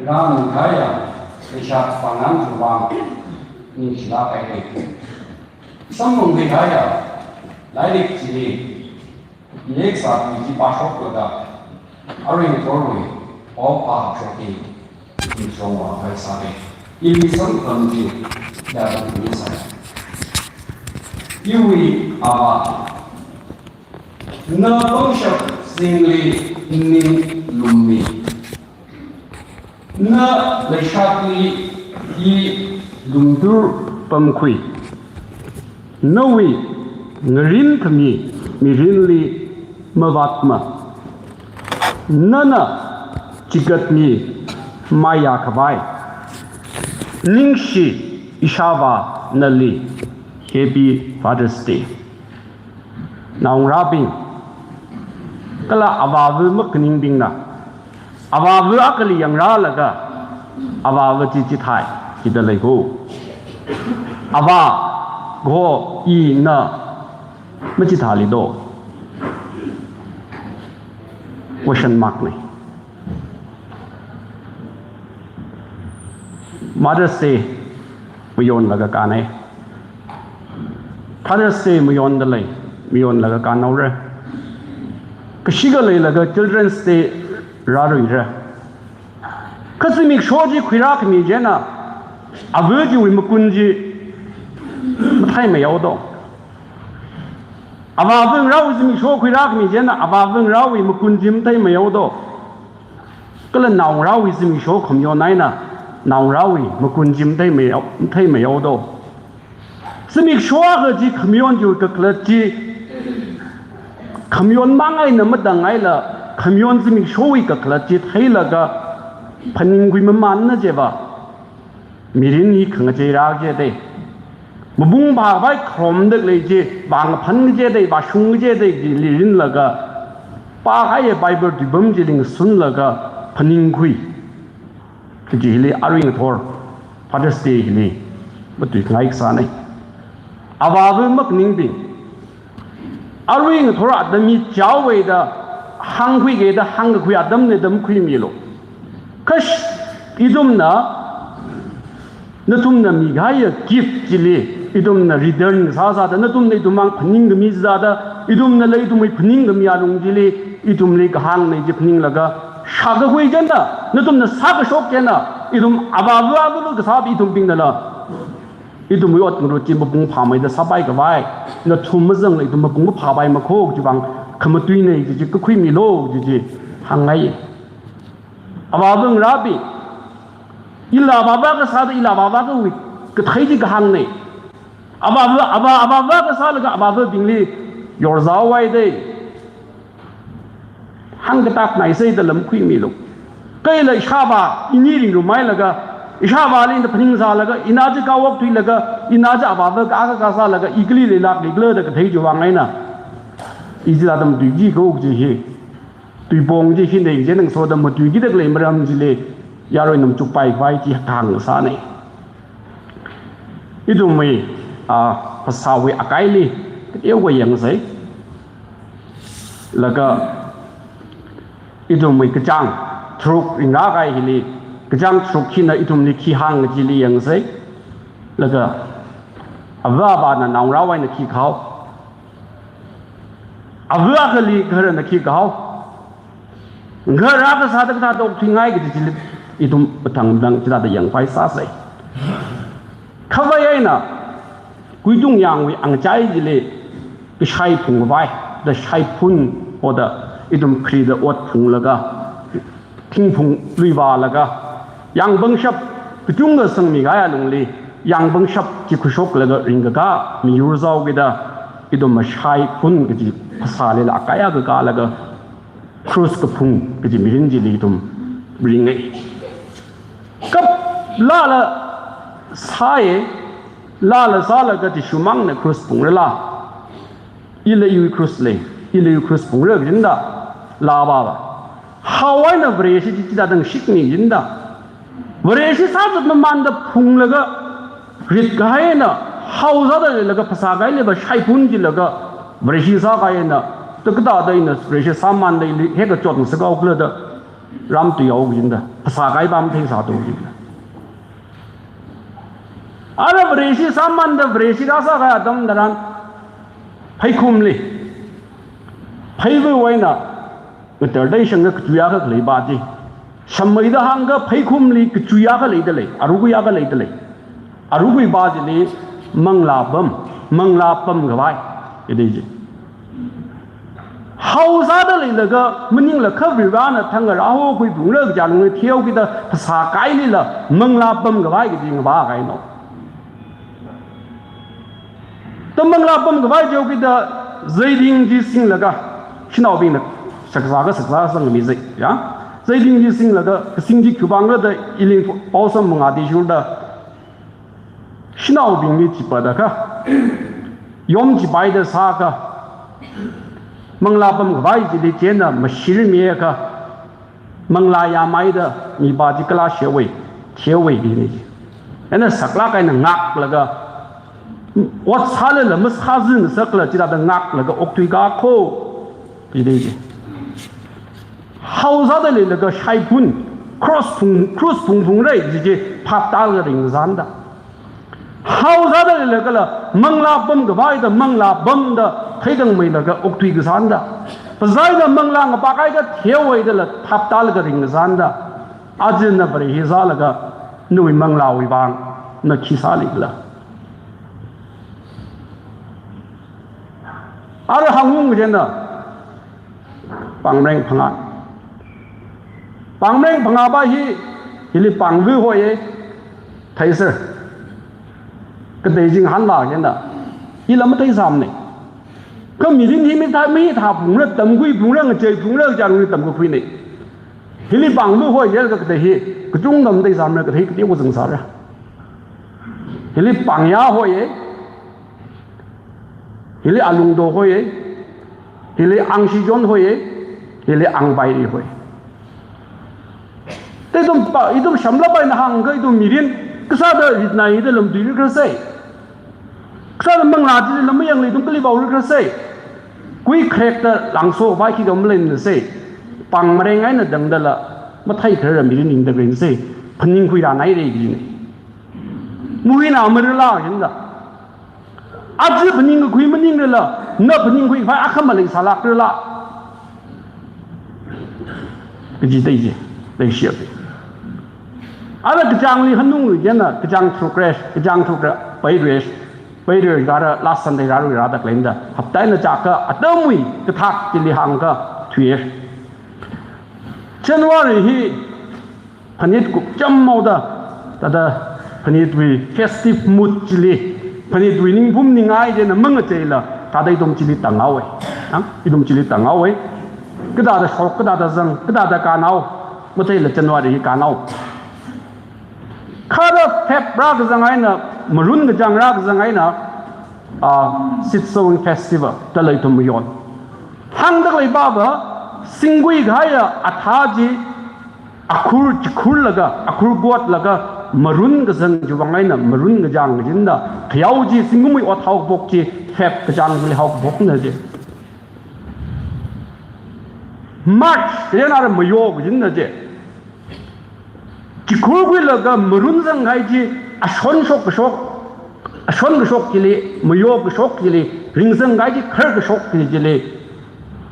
Rānung kahaiya, leishat pāngnang chiwui vang ningshilāk kahai. Samphang kahaiya, lairik chili, leksāthui chi pāshoklaga, arui ngathorwui, o pāshokki, ithum shongfa khavai sāi. Ili samkaphang chi, ya ithum sāi. Iwui Avā, na pangshap zingli ning lummi. Na leishatli i lungtur pamkhui. Nawui ngarin khami mirinli mavātma. Nana chigatmi maya khavai. Ningshi ishāvā nali. Happy Father's Day. Naongarābing, kala avāva makaningbingna, avāva akhali yangrālaga, avāva chi chithāi, chida lei ho. Avā, kaho, ina, machithāli do. Question mark na. Mother's Day, mayonlaga kānai. Father's Day mayonda lei, mayonlaga kānhaora. Kashika leilaga Children's Day rāluira. Kha zimiksho chi khuirākhami china, ava chiwui makun chi matheimayao do. Avāva ngarāwui zimiksho khuirākhami china, avāva ngarāwui makun chi matheimayao do. Kala naongarāwui zimiksho khamayon eina, naongarāwui makun chi matheimayao, matheimayao do. Zimiksho akha chi khamayon chiwui kakhalat chi, khamayon mang eina matangaila, khamayon zimikshowui kakhalat chi theilaga, phaningkhui mamānna chiva, mirin hi khangachei rā kaji dei. Mapung phākhavai kharomda khalei chi, vāngaphan kaji dei, vāshung kaji dei, chili rinlaga, pākahaiya Bible tuipam chili ngasunlaga, phaningkhui. Kaji hili arui ngathor, Father's Day hili, matuingai kasāna. Avāva makaningbing, arui ngathor atam hi chaowa da, hāngkhuiga da, hāngkakhui atamna da makhuimilu. Kha ithumna, nathumna mikahaiya gift chili, ithumna return sāsāda, nathumna ithum mang phaningkhami sāda, ithumnala ithumwui phaningkhami alung chili, ithumli kahāngna chi phaninglaga, shākakhui china, nathumna sākashok china, ithum avāva avāva kasā ithumbingnala, ithumwui ot ngarut chi mapung phāmeida sāpai khavai, nathum mazangla ithum mapung phāpai makho chiwui vang khamatuina chi chi kakhuimilu chi chi hāngngai. Avāva ngarābing, ila avāva kasāda ila avāva akhawui kathei chi kahāngna. Avāva, avā, avāva kasālaga avāvabingli yorzāhaowa dei. Hāngkatak naisai da lam khuimilu. Kala ishāvā, ini ringrumhailaga, ishāvāli ina phaningsālaga, ina chi kaokthuilaga, ina chi avāva ka, ka, kasālaga, i kali leilākli khala da kathei chiwui vang eina, i chila tam tui chi ko chi hi. Tuipong chi hina, chi nang soda matuikida khalei maram chili, yaruina machukpai khavai chi kahāng sāna. Ithumwui, ah, phasāwui akaili, kateokha yangsei. Laga, ithumwui kachāng tharuk ringrā kahai hili, kachāng tharuk hina ithumli khi hāng kajili yangsei. Laga, avā avāna naongarāwui eina khi kahao. Ava akhali gahara na khi kahao. Gahara kasāda kathāda okthuingai kaji chili ithum mathang mathang chithāda yangpai sāsei. Khavai eina, kuitung yangwui angachai chili kashai phungkhavai, da shaiphun, hoda ithum kharida ot phunglaga, thingphung lui vālaga, yangpangshap kachungkha sangmi kahai alungli, yangpangshap chi khuishoklaga ringkakā miyur zao kida, ithum mashaiphun kaji phasālila akaya kakālaga, krus kaphung kaji mirin chili ithum ringai. Kap lala sāya, lala sālaga Jishumangna krus phungrala. Ila iwui krus lei, ila iwui krus phungra kajinda, laa vāva. Hao eina Vareshi chi chithāda shikmi kajinda. Vareshi sāzat mamānda phunglaga, rit kahai eina, hao sāda leilaga phasā kahai leiva shaiphun jilaga, Vareshi sā kahai eina, ta kathāda ina Vareshi sāmānda ili hekachot ngasakhaokhala da, Ram tuiyao kajinda, phasā kaipa matheisāthu kajinda. Ara Vareshi sāmanda Vareshi rāsākahai atam tharan, pheikhumli, pheiwui eina ngatar da ishangda kachui akha khaleipa chi. Shammeida hāngakha pheikhumli kachui akha leidalei, arukui akha leidalei. Arukuipa chili manglā pam, manglā pamkhavai, kajida chi. Hao sāda leilaga maningla kha Varena thang rāhokhuiphungra kaja lungli theokida phasā kailila manglā pamkhavai kaji ngavākahaina. Kha manglā pamkhavai jihaokida zeiting chi singlaga, shanaobingna shakzā kasā kasā sangmi zei, ya. Zeiting chi singlaga, kasing chi khiwuivāngra da ili pao samphang athishurda, shanaobingli chipada kha, yom chipaida sākha, manglā pamkhavai chili chieina mashirmiakha, manglā yāmeida mipa chi kala shewei, shewei kajina chi. Eina saklāk eina ngaklaga, ot sālala masāzin sakla chithāda ngaklaga okthui kakho, kajida chi. Hao sāda leilaga shaiphun, cross phung, cross phungphungra kaji chi phaptālaga ringkasāna. Hao sāda leilagala manglā pamkhavai da manglā pamda theithangmeilaga okthui kasāna. Phasā eina manglā ngapakhaida theohaidala phaptālaga ringkasāna. Aja na Vareshi sālaga nawui manglāwui vang na khi sālikhala? Ara hāngung kajina, pāngmareng phangā. Pāngmareng phangāpa hi, hili pāngvui hoiya, theiser. Katei chi ngahānla kajina, hila matheisāmana. Kha mirin hi mithā, mithāphungra, tamkhuiphungra, ngacheiphungra kaja lungli tamkakhuina. Hili pāngvui hoiya, kha katei hi kachungkha matheisāmara, katei hi kateo zangsāra. Hili pāngyā hoiya, hili alungdo hoiya, hili angshijon hoiya, hili angpairi hoi. Kha ithum pa, ithum shamlap eina hāngakha ithum mirin, kasāda ritnaida lam tuirakhala sai. Kasāda manglā chili lam mayanglei ithum kali vaorakhala sai. Kuikharekta langso vai khikha maleimana sai. Pāngmareng eina tangdala matheitharda mirin ringda khalei sai. Phaningkhui rānaira kajina. Muina marila kajina. Aja phaningkakhui maningrala, na phaningkhuikhavai akha maleisālākrala kaji tei chi, tei shia. Ara kachāngli hanunglu kajina, kachāng tharukra, kachāng tharukra, peiruiya, peiruiya kha ara last Sunday rāruirada khaleina da, hapta eina chākha atamwui kathak chili hāngakha thuiya. January hi phanit kupcham haoda, thāda phanitwui festive mood chili, phanitwui ningphum ningai chieina mangacheila, thāda ithum chili tānghaowa. Ha? Ithum chili tānghaowa. Kathāda shok, kathāda zang, kathāda kānhao, matheila January hi kānhao. Kha ara Feb rākazang eina, Maroon kachāng rākazang eina, ah, Seed Sowing Festival da lei ithum mayon. Hāngda khaleipa va, singkhui kahaiya athā chi, akhur chikhurlaga, akhur kotlaga, Maroon kazang chiwui vang eina, Maroon kachāng kajina da, khayao chi, zingkumwui ot haokaphok chi, Feb kachāng chili haokaphokna chi. March, kajina ara mayo kajina chi. Chikhurkhuilaga Maroon zangkahai chi, ashon shok kashok, ashon kashok chili, mayo kashok chili, ringzangkahai chi, khar kashok chili,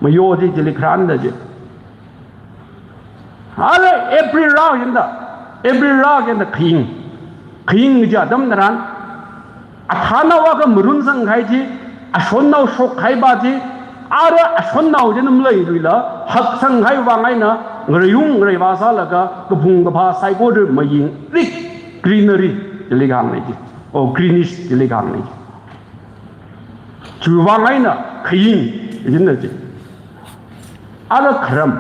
mayo chi chili kharāna chi. Ara April rākajina da, April rākajina da khaying. Khaying kaji atam tharan, athānao akha Maroon zangkahai chi, ashonnao shokkahaipa chi, ara ashonnao china maleiluila, hakzangkahai vang eina, ngareiyung ngareiva sālaga, kaphung kaphā saikora mayingrik, greenery chili kahāngna chi. O greenish chili kahāngna chi. Chiwui vang eina khaying kajina chi. Ara kharam.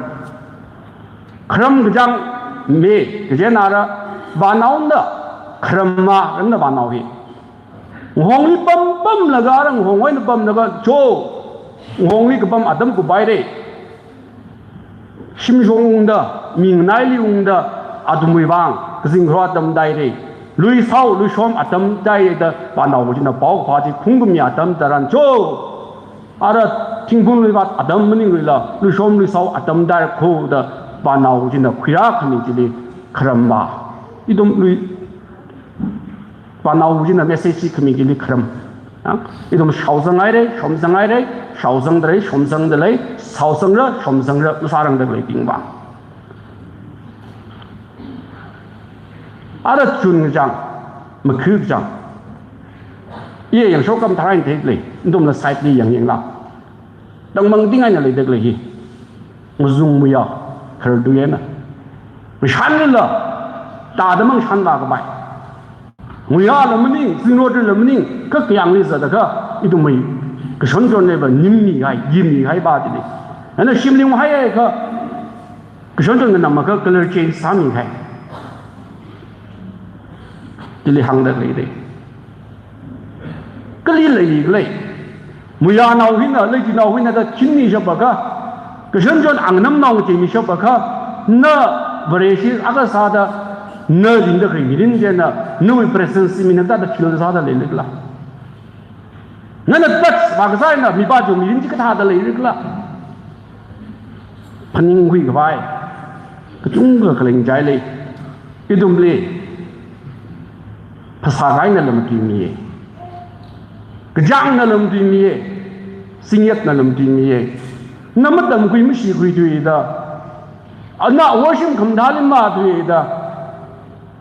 Kharam kachāng May kajina ara vānaona da, kharamma kajina vānao hi. Ngahongli pam pamlaga, ara ngahong eina pamlaga, cho, ngahongli kapam atam kuphaira. Shimshong ungda, mingnaili ungda, athumwui vang kazing kharā atam tāhaira. Luisao, luishom atam tāhaira da, vānao kachina paokaphā chi khungkami atam tharan cho, ara thingphun luivat atam maningluila, luishom luisao atam tāhaira kho da, Panao china khuirā khami chili kharam ba. Ithum lui panao china message chi khami chili kharam. Ha? Ithum shaozang haira, shomzang haira, shaozangda lei, shomzangda lei, shaozangra, shomzangra, masārangda leibing ba. Ara chun kachang, makhu kachang. Iya yangshok kam tharan thei lei, ithumna side li yang yangla. Tangmang ting eina leida khalei hi. Ngazung muiya, khardu yena. Mashanlila, tada mang shan ba kapai. Muiyala maning, zingrotla maning, kha kayāngli zatakha, ithum mai, kashon chon neba, nim mihai, yim mihai ba tili. Ana shimli mahai kha, kashon chon nganam kha, color change sāmihai. Tili hāngda khalei dei. Kali lei lei. Muiyanao hina, leitinao hina da khinmi shapakha. Kashon chon angnamnao cheimishapakha. Na Vareshi akha sāda, na ringda khalei mirin china, nawui presence mina da da feel sāda leilei khala. Nana touch vākasā eina mipā chon mirin chi kathāda leilei khala. Phaningkhui kapai. Kachungkha khaleng chai lei. Ithumli. Phasā kahaina lam tui miya. Kachāngna lam tui miya. Singyatna lam tui miya. Na matamkhui mashikhui tui da. Ana worship khamathāli ma tui da.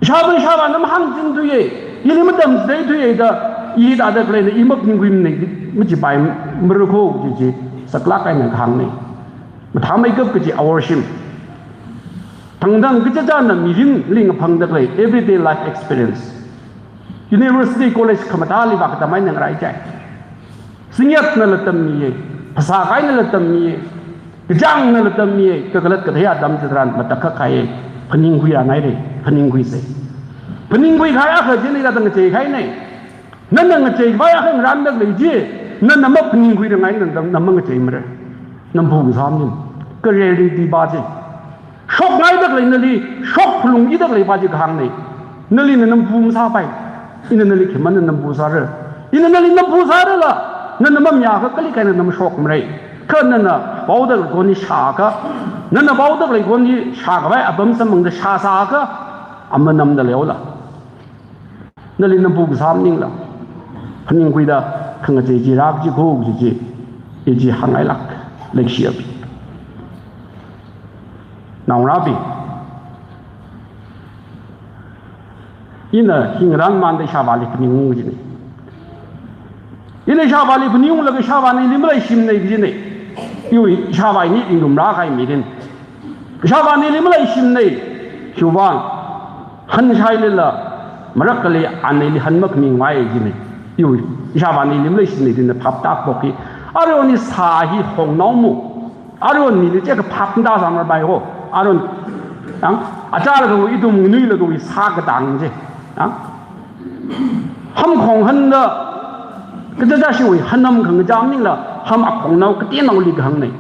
Ishāvā ishāvāna mahāngchin thuiya, ili matamchithei thuiya da, i tada khaleina i maphaningkhui manei, machipai marakho kaji chi, saklāk eina kahāngnei. Mathāmeikap kaji awor shim. Thangthang kachichāna mirinli ngaphangda khalei, everyday life experience. University, college khamathāli vākatam eina ngarai chai. Singyatnala tammiya, phasā kahainala tammiya, kachāngnala tammiya, kakhalat kathei atam chitharan matakhak kahaiya, phaningkhui rāngaira, phaningkhuisa. Phaningkhui kahai akha china ithāda ngachei kahainei. Nana ngachei kapai akha ngaranda khalei chi, nana maphaningkhui rangai nana, nana mangacheimara. Namphu kasā maning, kha reality ba chi. Shokngaida khalei nali, shok phalungkida khalei pa chi kahāngnei. Nali nana namphu masāpai. Ina nali khimana namphu sāra. Ina nali namphu sārala, nana mamayākha kali kahaina nana mashokmara. Kha nana paoda khalei khon hi shākha, nana paoda khalei khon hi shākapai apam samphangda shāsākha, amanamda leihaola. Nali namphu kasā maningla, phaningkhuida, khangachei chi rākachikho kaji chi, i chi hāngngailāk, leikashiyabing. Naongarābing. Ina hi ngarānmanda ishāvāli phaningung kajinei. Ina ishāvāli phaningunglaga ishāvāna ili maleishimnei kajinei. Iwui ishāvā ini ringrumrā kahai mirin. Ishāvāna ili maleishimnei, hiwui vang, hanshai lila, marak kali ana ili han makhamingvai jinei. Iwui, ishāvāna ili maleishimnei, dina phap tākpokki. Aruihon hi sā hi hongnao mo. Aruihon mili cheka phap nda sāmar bai ho. Aruihon, yang, achālaga ithum nganuilaga sā katang chi. Yang, ham khong handa, kachichā shiwui, hanam khangachā maningla, ham akhongnao kateonaoli kahāngnei.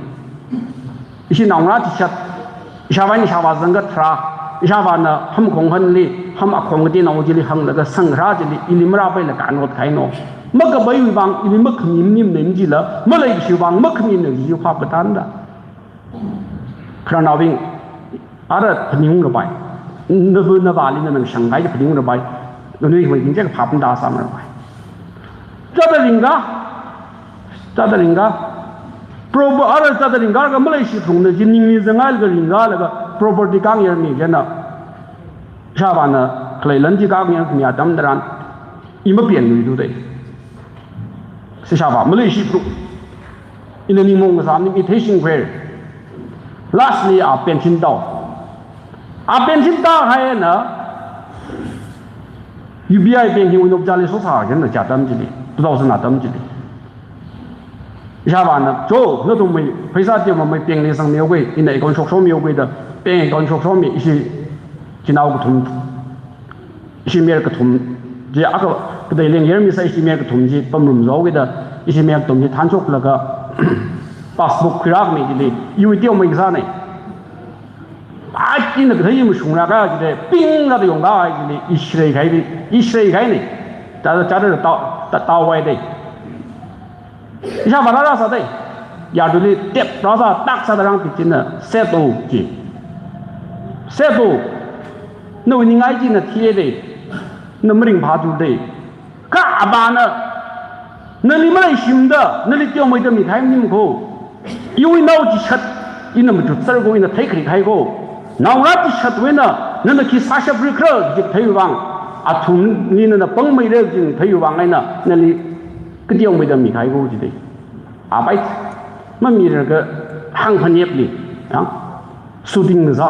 Ishi naongarā chishat, ishāvā eina ishāvā zangkhat tharā, ishāvāna ham khong hanli, ham akhong kateonao chili hānglaga sangkharā chili, ili marāpaila kanot kahaino. Makapaiwui vang, ili makhami maningmana chila, maleikashiwui vang, makhamimana kaji phap katānda. Khararnaobing, ara phaningung rapai. Nava navāli nana shangkahai phaningung rapai. Nanui hoi ginjek phap nda sāmar rapai. Chāda ringka, Chāda ringka. Proper, ara chāda ringkalaga maleishi phalungna chi ningli zanghailaga ringkalaga property khangyarmi china. Ishāvāna khalei lan chi khangyarmi atam tharan, i mapianluidudei. Ishāvā maleishi phalung. Ina ningmaong kasā maning, i theishingkhuira. Lastly, a pension tāo. A pension tāhaina, U B I bank hi unop chali sosā kajina chi atam chili, two thousand atam chili. Ishāvāna, cho, nathumwui, pheisā teomamei bankli sangmihaoki, ina account shokshokmihaoki da, bank account shokshokmi, ishi, chinao kathum, ishi mayar kathum, chi akha, kateili ngyarmi sā ishi mayar kathum chi pamrumzaokida, ishi mayar kathum chi thānshoklaga, passbook khuirāmi chili, iwui teomei kasānei. Ai, ina kathei mashungra kaji de, ping rāda yongda ai chili, ishirei kahai, ishirei kahainei. Chāda, chāda tāo, tāo, tāohaidei. Ishāvā rāra sādei. Yarduli tep rāsā, tak sāda rāngpi china, set o chi. Sebo, nawui ningai china thiyede, na maringphāthude. Kha avāna, nali maleishimda, nali teomeida mikahai maning kho. Iwui nao chishat, ina machut sāra kho, ina theikharek kahai kho. Naongarā chishatwui eina, nana khi sāshapra khala, jik theiwui vang. Athumli nana pangmeira jing theiwui vang eina, nali kateomeida mikahai kho jide. Apai, mamirarkha hāngphanepli, ya. Shooting sā.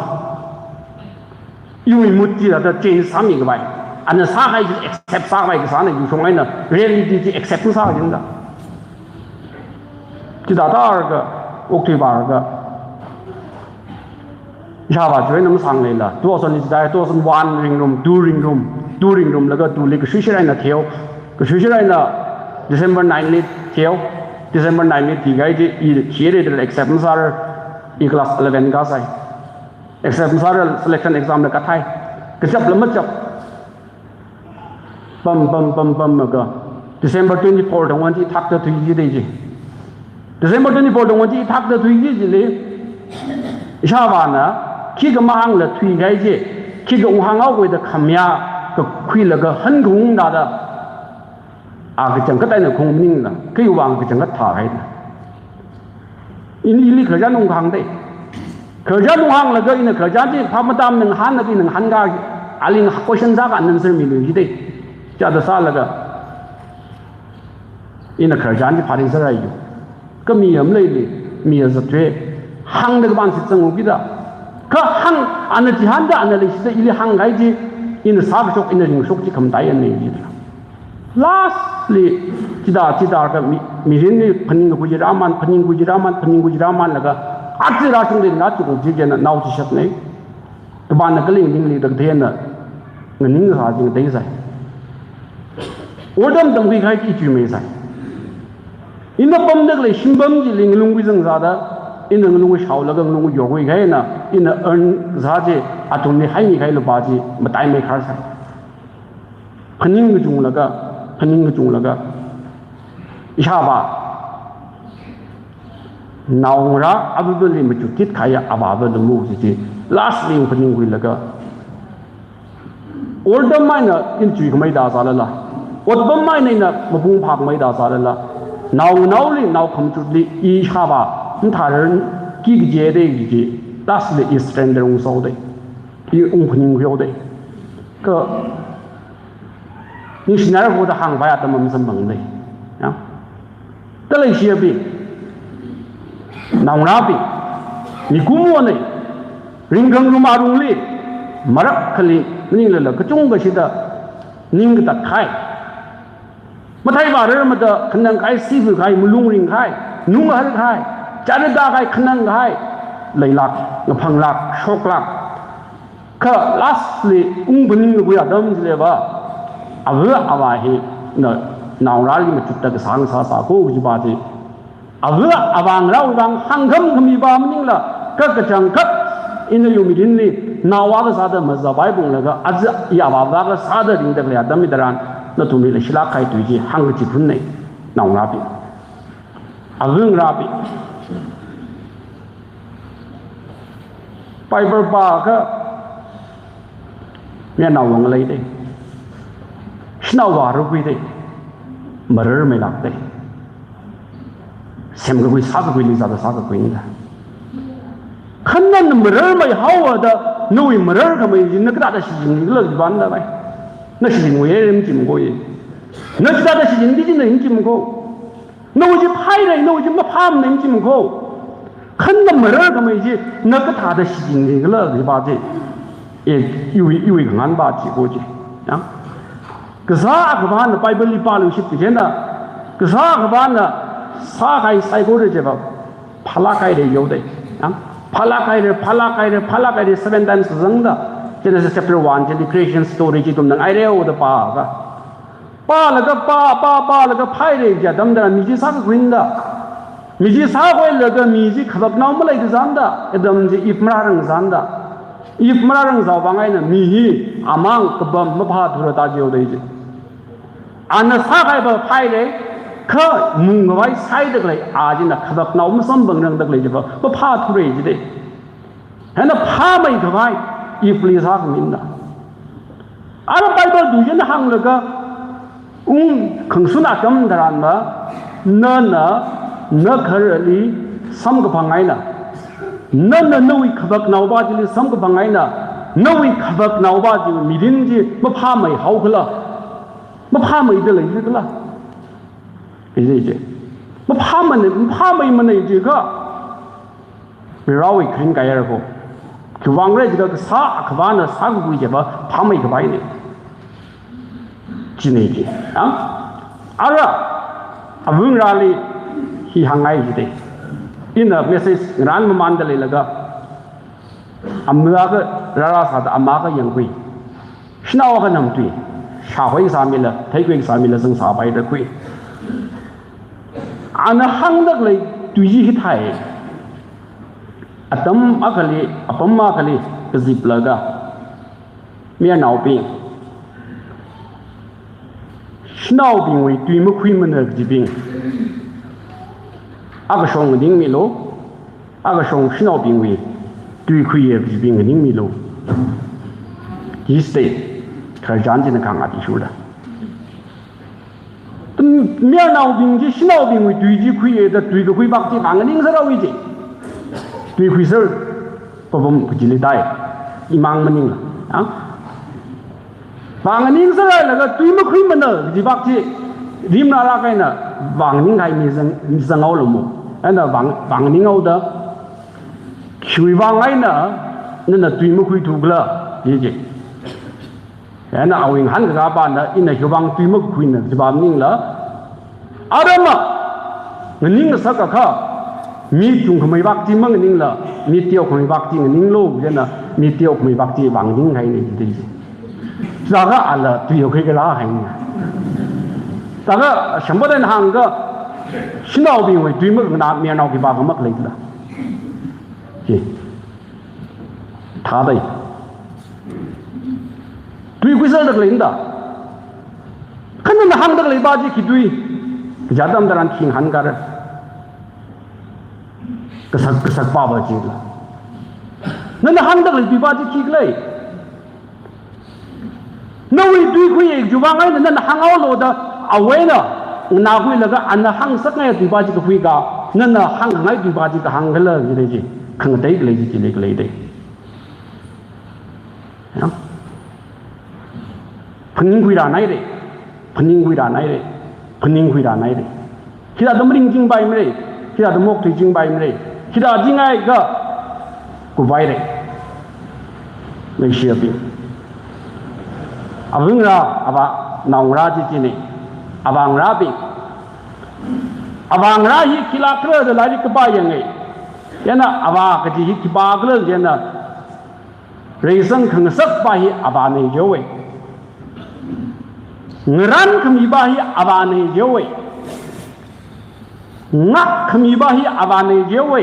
Iwui mood chi thāda change sāmikhavai. Ana sākahai chi accept sākhavai kasāna, yuishong eina reality chi accept masā jingda. Chithāda arga, okthui vālaga, ishāvā chiwui eina masāngleila, two thousand li chithāda, two thousand one ringrum, two ringrum, two ringrumlaga two li kashuishar eina theo, kashuishar eina December nine li theo, December nine li thikahai chi, i theira da accept masāra, i class eleven kasai. Exam sāra, selection exam la kathai. Kachapla machap. Pam, pam, pam, pamlaga. December twenty-four tangwan chi thakta thuiki de chi. December twenty-four tangwan chi thakta thuiki chili. Ishāvāna, khikha mahāngla thuikahai chi. Khikha unghānghaokida khamayā, kakhuilaga hankaung dada. A kachangkhat eina khaung maningla, khayuwang kachangkhat thāhaida. Ina ili khararchan unghāngde. Khararchan unghānglaga ina khararchan chi phap matamna ngahānlaga ina ngahānka, ali question sākha answer miluiki de. Chithāda sālaga, ina khararchan chi phāringsāra yu. Kha mi maleili, mi zatthuwa, hāngda kapan shitsangkida. Kha hāng, ana chihānda, ana leishida, ili hāngkahai chi, ina sākashok, ina ringshok chi khamataiya nei jida. Lastly, chithā, chithākha mi, mirinli phaningkhui chi rāman, phaningkhui chi rāman, phaningkhui chi rāmanlaga, aja rāshungli na chukung chi chieina nao chishatna. Kapanna kaling lingli tak thena, nganing sā jing theisai. Otram tamkhuikahai chi chuimeisai. Ina pamda khalei shimpam chili ngalung khuizang sāda, ina ngalung shaolaga ngalung yorkhuikahaina, ina earn sā chi, athumli haimikahai lupā chi, mataimei kharsai. Phaning kachunglaga, phaning kachunglaga, ishāvā, naongarā avāvali machut thit kahaiya avāva lumu chi chi, lastly phaningkhuilaga, otram eina ina chuikhamei da sālala, otpam eina ina mapung phākhamei da sālala, naonaoli, nao khamachutli, ishāvā, mathārar ki kaje de chi chi, lastly i surrender ungsaode, i ungphaningkhuihaode. Kha, ningshinarkho da hāngpai atam masamphangde. Ya. Kha leishiyabing, naongarābing, mikumona, ringkhangarum arungli, marak khali, maninglala kachungkha shida, ning katat kahai. Mathei vārar mada khanang kahai, siphu kahai, malung ring kahai, nung har kahai, chara da kahai, khanang kahai, leilāk, ngaphanglāk, shoklāk. Kha lastly, ungphaningkakhui atam chiliva, ava avā hina naongarāli machutta kasang sāsā kho kajiva chi. Ava avā ngarāwui vang hāngkham khami va maningla, kha kachangkhat ina yumirinli, naova kasāda mazapai punglaga, aja i avāva kasāda ringda khalei atam hitharan, nathumli leishilāk kahai tui chi hāngkachiphunna, naongarābing. Ava ngarābing. Bible pākha, mayarnao vang leide. Shanao vāra khuide. Mararmeilākde. Semkakhui sākakhuili zāda sākakhuida. Kha nana mararmeihaoda, nawui mararkhamei chi na kathāda shichinki khala kaji vānda vai. Na shichinwui rim chim kho ye. Na kathāda shichinki chi na rim chim kho. Nawui chi phāhaira, nawui chi maphāmana rim chim kho. Kha na mararkhamei chi, na kathāda shichinki khala kajiva chi. E, iwui, iwui khanganva chi kho chi. Ya. Kazā akhavana Bible li pāluishit kaji eina, kazā akhavana sākahai saikora chiva, phālāk haira yaode. Ya. Phālāk haira, phālāk haira, phālāk haira, seven times zangda. Genesis chapter one chili creation story chi ithumna ngaireoda pāakha. Pālaga pā, pā, pālaga phāhaira kaji atamda, mi chi sākakhuida. Mi chi sākhuilaga mi chi khavaknao maleikazanda, Adam chi Eve marārangsanda. Eve marārangsā vang eina mi hi amang kapam maphāthura da jihaoda chi. Ana sākahaiva phāhaira, kha mungkhavai saida khalei, a china khavaknao masamphangrangda khalei chiva, maphāthura jide. Hina phāmeikhavai, Eve li sākhamina. Ara Bible tui china hānglaga, ung khangasun atam tharan ma, nana nakharali samkaphang eina, nana nawui khavaknaopa chili samkaphang eina, nawui khavaknaopa chi mirin chi maphāmeihaokhala, maphāmeida leikhala. Iji chi. Maphāmana, maphāmeimana jiakha, Varewui kharing kayār ko. Khiwuivang khala jiakha kasā akhavana sākakhui chiva phāmeikapaina. China chi. Ya? Ara, avangarāli hi hāngngai jida. Ina message ngarān mamānda leilaga, ama akha rārā sāda ama akha yangkhui. Shanao akha namtui. Shākhui sāmila, theikhui sāmila, zangsāpaida khui. Ana hāngda khalei tui chi hithāi. Atam akhali, apam akhali kaziplaga, mayarnaobing, shanaobingwui tui makhuimana kajibing akashong nganingmilu, akashong shanaobingwui tui khuiya kajibing nganingmilu. This day, khararchan china kahāng athishurda. Tum, mayarnaobing chi shanaobingwui tui chi khuiya da tui kakhui pak chi vānganingsāra wi chi. Tui khuiser papam kajili dai. Imang maningla. Ha? Vānganingsāra laga tui makhuimana kaji pak chi rimrāra kaina vānganingkahai mi zang, mi zanghaolu mo. Ana vāng, vānganinghaoda, khiwuivang eina nana tui makhuithukhala, ji chi. Ana awui ngahānkakāpana ina khiwuivang tui makhuina kajipa maningla, ara ma, nganing ngasak akha, mi chungkhamei pak chi manganingla, mi teokhamei pak chi nganinglu, chieina mi teokhamei pak chi vānganingkahaina jida chi. Chithākha ala tui khuikhala haina. Chithākha Shambhadan hāngakha, shanaobingwui tui makhanganā mayarnao khipākha makhalei thāda. Chi. Thādai. Tui khuiserda khaleina da. Kha nana hāngda khaleipa chi khi tui. Kaja atam tharan khi ngahānkāra. Kasak, kasakpapa chila. Nana hāngda khalei tuipa chi khikhala. Nawui tui khuiya chiwuivang eina nana hānghaolu da, awui eina nganākhuilaga ana hāngsakngai tuipa chi kakhuika, nana hāngngai tuipa chi kahāng khala jida chi, khangatei khalei chi chili khalei da. Ya. Phaningkhuirānhaira, phaningkhuirānhaira, phaningkhuirānhaira. Hithāda maringchingpaimara, hithāda maokthuichingpaimara, hithāda jingaiakha kuvaira. Leishiyabing. Avangarā, avā, naongarā chi china, avāngarābing. Avāngarā hi khilākhala da lairik kapā yanga. Chieina avā kaji hi khipākhala chieina, reisang khangasakpa hi avāna jihaowa. Ngarānkhamipa hi avāna jihaowa. Ngākkhamipa hi avāna jihaowa.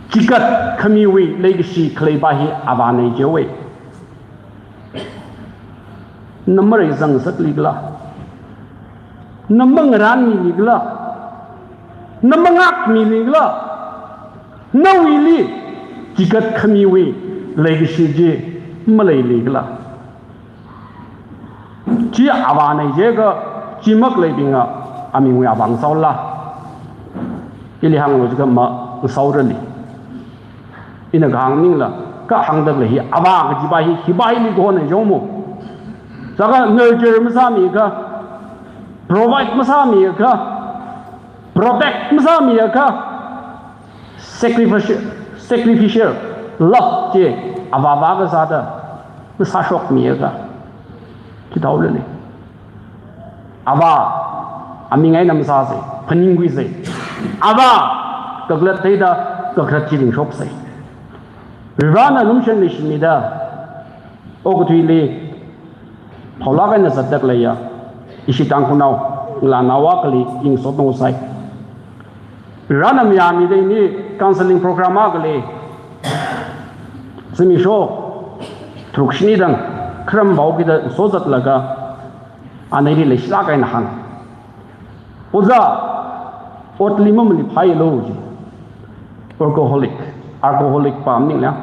Chikatkhamiwui leikashi khaleipa hi avāna jihaowa. Na mareisang ngasaklikhala? Na mangarānmilikhala? Na mangākmilikhala? Nawuili chikatkhamiwui leikashi chi maleilikhala? Chi avāna jiakha, chi makhaleibingna amingwui avā ngasaola. Ili hānglu jiakha ma ngasaorali. Ina kahāng maningla, kahāngda khalei hi, avā kajipa hi, hipa hili kahona jong mo. Sākha nurture masāmiakha, provide masāmiakha, protect masāmiakha, sacrificial, sacrificial love chi avāva kasāda masāshokmiakha, khi thaolala. Avā, aming eina masāsa, phaningkhuisa. Avā, kakhalat theida, kakhalat chi ringshoksai. Varena lumashan leishimida, okathuili, phaolāk eina zatda khaleiya, ishi Tangkhulnao, ngalānao akhali, ningsot ngasai. Varena mayāmida ini counseling program akhali, zimiksho tharuk shini dang, kharam vaokida sozatlaga, ana ili leishilāk eina hāng. Ojā, otli mamali phailu ji. Alcoholic, alcoholic pa maningla.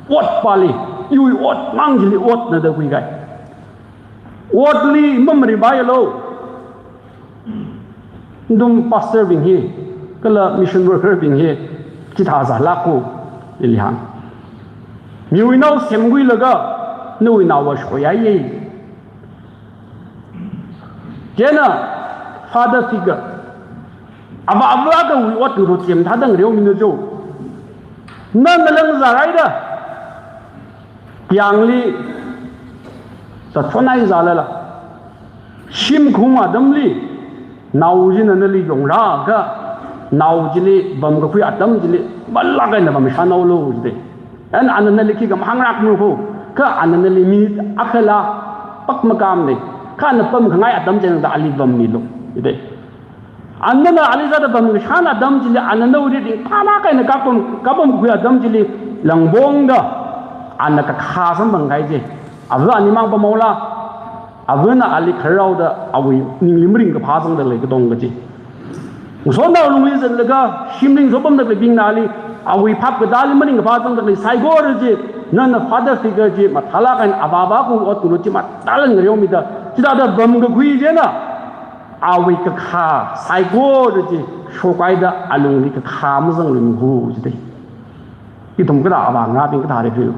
Otpali, iwui otmang chili otna da khuikahai. Otli mamaripayalu. Nathum pastor bing hi, kala mission worker bing hi, chithā sālāka, ili hāng. Miwui nao semkhuilaga, nawui naova shoyāya. Chieina, father figure. Avā avāwui ot ngaruchem thāda ngareomina jo. Na ngalang zāraida. Yangli, ta chonai zālala. Shimkhur atamli, nao china nali yongrāka, nao chili pamkakhui atam chili, malak eina pamshānhaolu jida. Ana, ana nali khikha mahāngrākmara ko, kha ana nali minute akhala pak makamna, kha ana pamkhangai atam china da ali pammilu, jida. Ana nana ali sāda pamkashān atam chili, ana nawui ringphālāk eina kapam, kapamkakhui atam chili, langpongda, ana kakhā samphangkahai chi. Ava animang pamhaola, avana ali khararhaoda, awui ningli maringkaphā zangda lei katong kaji. Ngasotnao lungli zatlaga, shimli ngasopamda khaleibingna ali, awui phap katāli maringkaphā zangda lei saikora chi, nana father figure chi, mathālāk eina avā avāwui ot ngaruchem mathālāk eina ngareomida, chithāda pamkakhui chieina, awui kakhā, saikora chi, shokhaida alungli kakhā mazangluimara jida. Ithum kathā avāngarābing kathāda khuilu.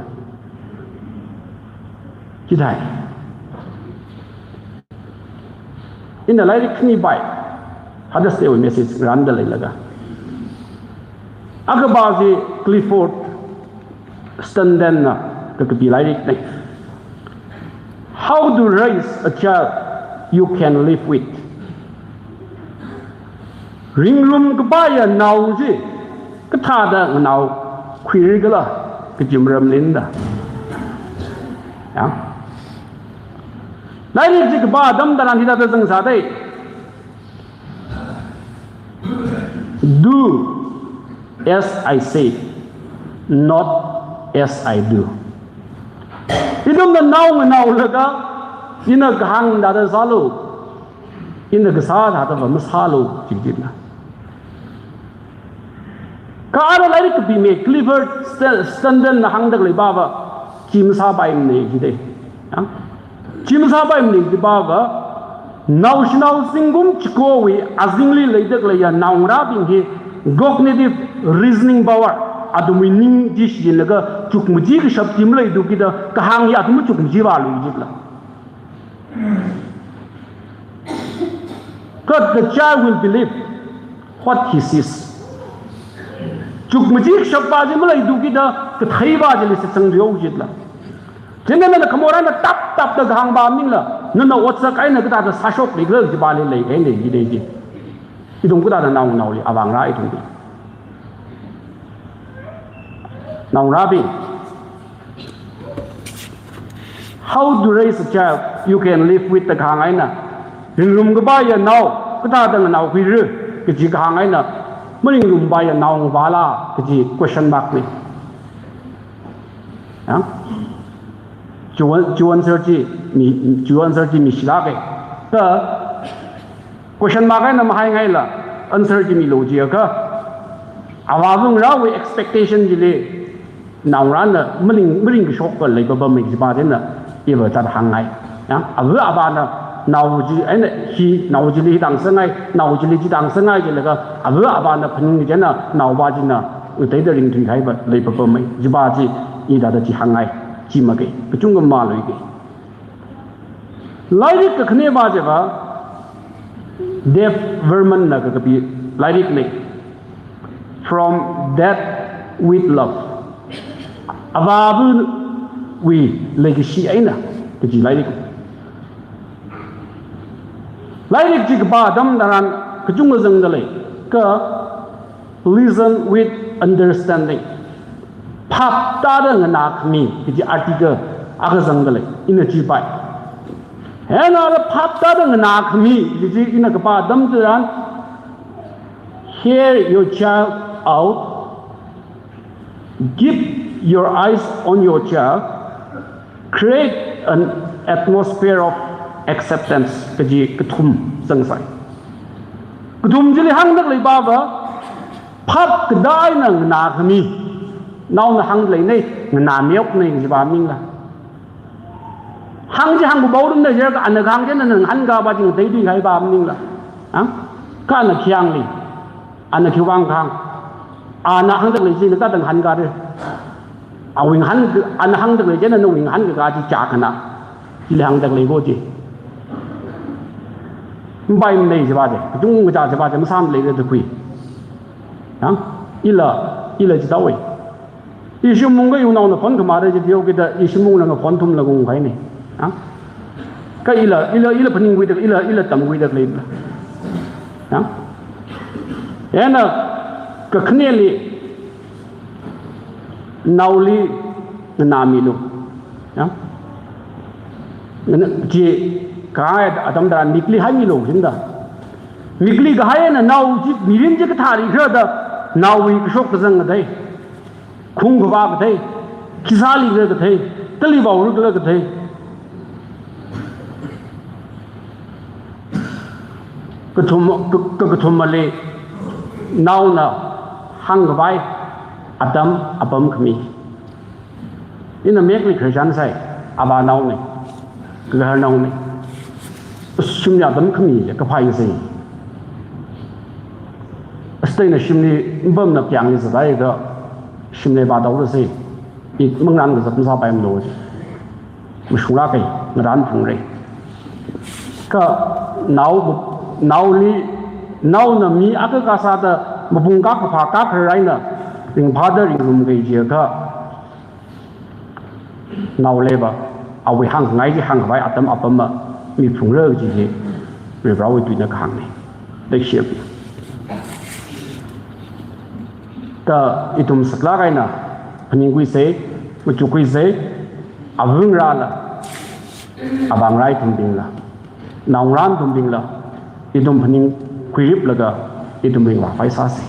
Chithāi. Ina lairik khani pai, Father's Day wui message ngarānda leilaga. Akhapa chi Clifford Stanton na kakapi lairikna. How to raise a child you can live with. Ringrumkapaiya nao chi, kathāda nganaokhuira khala, kaji maramlina da. Ya. Lairik chi kapā atam tharan hithāda zangsādai. Do as I say, not as I do. Ithumna nao nganaolaga, ina kahāng thāda sālu, ina kasā thāda va masālu, jikjikna. Kha ara lairik kapimi Clifford St-, Stanton na hāngda khalei pava, chi masāpaimana jida. Ya? Chi masāpaimana jiva, naoshinao zingkum chikowui azingli leida khaleiya naongarābing hi cognitive reasoning power, athumwui ning chi shichinlaga chukmaja kashap chi maleitu kida kahāng hi athum chukmaja vālu jila. Kha the child will believe what he sees. Chukmaja kashap va chi maleitu kida kathei va chili shitsang riu jila. Chieina nana khamorana tap tapda kahāng va maningla, nana otsak eina kathāda sāshokli khala jivali leikahaina jida ji. Ithum kathāda naonaoli avāngarā ithum hi. Naongarābing. How to raise a child you can live with da kahāng eina, ringrumkapaiya nao kathāda nganaokhuira kaji kahāng eina, maringrumpaiya nao ngavāla kaji question mark na. Ya? Chi an-, chi answer chi mi, chi answer chi mishilāka. Kha question mark eina mahaingaila, answer chi milu jiakha, avā avangarāwui expectation chili, naongarāna maring, maringkashok khalei papamei jiva chieina, iva chithāda hāngngai. Ya, ava avāna nao chi, eina hi nao chili hi tāngsāngai, nao chili chi tāngsāngai jilaga, ava avāna phaning chieina, naova china, ngateida ringthuikahai va lei papamei, jiva chi, ina thāda chi hāngngai, chi makai, kachungkha maluikai. Lairik kakhane va chiva, Dave Berman na kakapi lairikna, From Dad with Love. Avāva̱wui leikashi eina kaji lairik. Lairik chi kapā atam tharan kachungkha zangda lei, kha Listen with Understanding. Phap tāda nganākhami kaji article akha zangda lei, ina chi pai. Hieina phap tāda nganākhami kaji ina kapā atam tharan, hear your child out, keep your eyes on your child, create an atmosphere of acceptance kaji kathum zangsai. Kathum chili hāngda khalei pava, phap katā eina nganākhami. Naona hāngda leinei, nganāmeoknei jiva maningla. Hāng chi hāngkhuipaorumnei jiakha, ana kahāng chi nana ngahānkapa chi ngateithui kahaipa maningla. Ha? Kha ana khi hāngli. Ana khiwuivang kahāng. Ana hāngda lei chi nana kathāda ngahānkara. Awui ngahān, ana hāngda lei chi nana nawui ngahānkaka chi kayākhana. Chili hāngda lei ko chi. Mapaimanei jiva chi. Kachungkha jiva chi masāmaleira da khui. Ha? Ila, ila chithāwui. Ishi mungka iwui naona phone khamara chi teokida ishi mungna phone thumla kungkahainei. Ha? Kha ila, ila, ila phaningkhuida, ila, ila tamkhuida leila. Ha? Ena kakhaneli naoli nganāmilu. Ha? Ngana-, chi kahai atam tharan mikli haimilu jida. Mikli kahai eina nao chi mirin chi kathā rikhala da naowui kashok kazang kathei. Khung khavā kathei, khi sālikhala kathei, kali vaorikhala kathei. Kathum, ka, ka, kathumali, naona hāngkhavai atam apam khami. Ina mekli Christian sai, avānaonei, kagahar naonei. Shimli atam khami kaphā sai. Asteina shimli mapamna piangli zatai da shimli vādaora sai. I mangaran kazat masāpaimalo. Mashungra kai, ngaran phungra. Kha nao, naoli, naona mi akha kasāda mapung kakaphā kakharā eina ringphāda ringrumkei jiakha, naoleiva, awui hāngngai chi hāngkhavai atam apamva miphungra kaji hi Varivarāwui tuina kahāngnei. Leikashiya. Kha ithum saklāk eina phaningkhuisa, machukkhuisa, avāngarāla, avāngarā ithumbingla, naongarā ithumbingla, ithum phaningkhuiriplaga, ithum ringvāpai sāsa.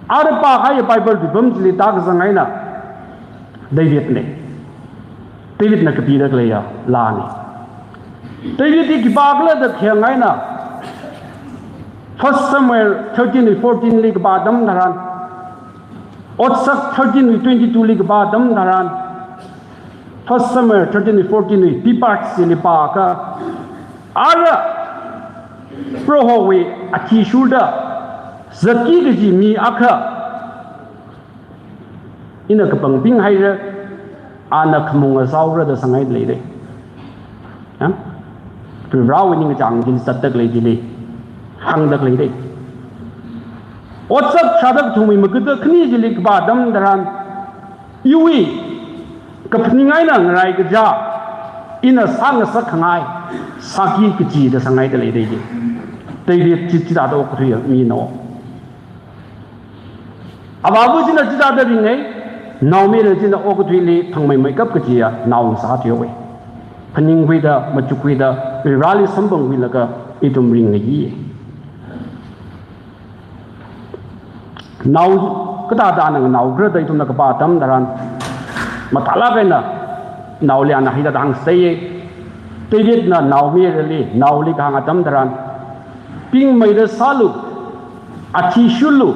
Ara pākahai Bible tuipam chili tākazang eina, Davidnei. Davidna kapida khaleiya laanei. David hi khipākhala da khayang eina, First Samuel thirteen wui fourteen li kapā atam tharan, Otsak thirteen wui twenty-two li kapā atam tharan, First Samuel thirteen wui fourteen wui B part chili pāakha, ara Prohowui athishurda zatki kaji mi akha ina kapangping haira, ana khamung asaora da sāngai leira. Ha? Varivarāwui ningkachāng chili zatda khalei chili hāngda leira. Otsak tharāda kathumwui magada khani chili kapā atam tharan, iwui kaphaning eina ngarai kaja, ina sāngasak khangai sāki kaji da sāngaida leira. David chi chithāda okathui minao. Avāva china chithāda ringai, naomayara china okathuili thangmeimeikap kajiya nao sāthuihaowa. Phaningkhuida, machukkhuida, Varivarāli samphangkhuilaga ithum ringngai. Nao kathāda ana nganaokhala da ithumna kapā atam tharan, mathālāk eina naoli ana hithāda hāngsai. Davidna naomayarali, naoli kahāng atam tharan, pingmeida sālu, athishurlu,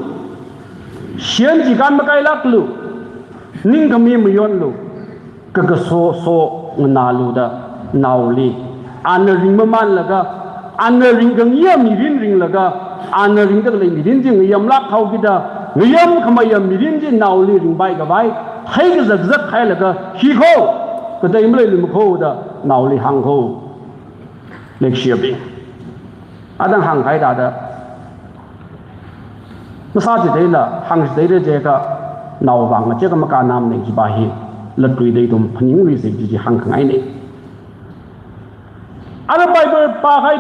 shiyan chikān makailāklu, ningkhami mayonlu, kakaso so nganālu da naoli ana ringmamānlaga, ana ringkhangayiya mirin ringlaga, ana ringda khalei mirin chi ngayamlāk haokida, ngayamkhameiya mirin chi naoli ringpai khavai, hai kazakzak hailaga, hi kho, katei maleilumakho da naoli hāng kho. Leikashiyabing. Adang hāngkahai thāda, masāchitheila, hāngchitheila jiakha, naovāng ngachek makānamana jiva hi, latluida ithum phaningluisa kaji chi hāngkhangaina. Ara Bible pākahai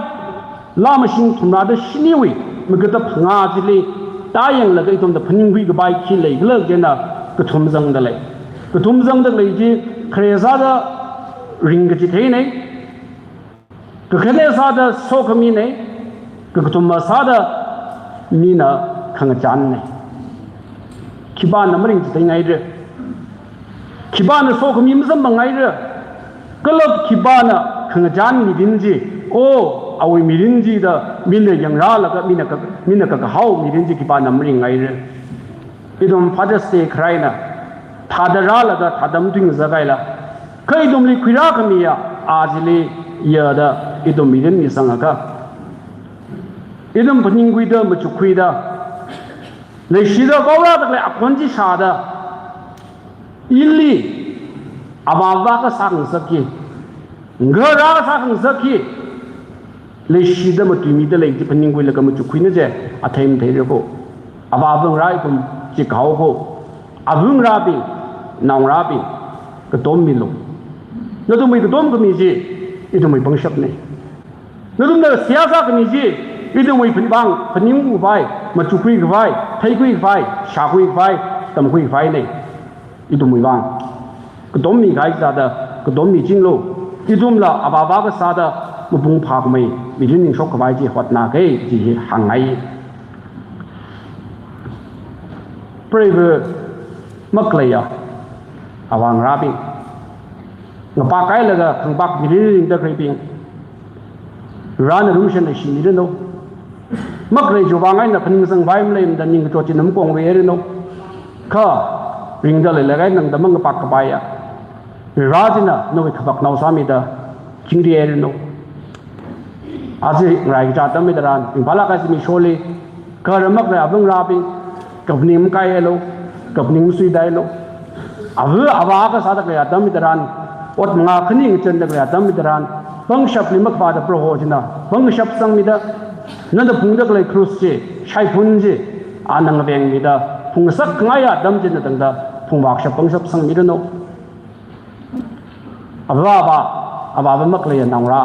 laa mashing thumrada shiniwui, magada phangā chili, tāyanglaga ithumda phaningkhui kapai khi leikhala jiakha, kathum zangda lei. Kathum zangda lei chi, khare sāda ringkachitheina, kakhane sāda sokhaminei, kakathuma sāda mina khangachānnei. Khipāna maringchitheingaira. Khipāna sokhami masamphangngaira. Kala khipāna khangachān mirin chi, o, awui mirin chi da mina yangrālaga, mina ka, mina kakahao mirin chi khipāna maringngaira. Ithum Father's Day kharā eina, thāda rālaga thāda matui ngazak haila, kha ithumli khuirākhamiya, a chili yada ithum mirin misangakha, ithum phaningkhuida, machukkhuida, leishida vaorāda khalei akhon chi shāda, ili, avāva kasā khangasakki, ngarā kasā khangasakki, leishida matuimida lei chi phaningkhuilaga machukkhuina chi, athei matheira kho. Avāva ngarā ithum chi kahao kho. Ava ngarābing, naongarābing, katom milu. Nathumwui katom khami chi, ithumwui pangshapna. Nathumna seihā sākhami chi, ithumwui phanvang, phaningkhui khavai, machukkhui khavai, theikhui khavai, shākhui khavai, tamkhui khavaina. Ithumwui vang katom mikahai sāda, katom michinglu. Ithumla avāva kasāda mapung phākhamei mirin ningshok khavai chi hotnakei chi hi hāngngai. Preiva makhaleiya avā ngarābing, ngapak hailaga khangpak mirin ringda khaleibing, Varena lumashan eina shimiranu. Makhalei chiwui vang eina phaningsang khavai maleimada ningkachot china makongvai ranu. Kha ringda leilakha eina tangda mangapak kapaiya Vare china nawui thapaknao sāmida chingri ranu. Aja ngarai kaja atam hitharan, ringphālāk kahai zimiksholi, kha ram makhalei ava ngarābing, kaphaning makaialu, kaphaning masuidailu. Ava, avā kasāda khalei atam hitharan, ot manga khani ngachanda khalei atam hitharan, pangshapli makhavāda Proho china pangshap sangmida, nana phungda khalei krus chi, shaiphun chi, ana ngavengmida phungsak ngaiya atam china tangda phungvākshap pangshap sangmiranu. Avāva, avāva makhaleiya naongarā,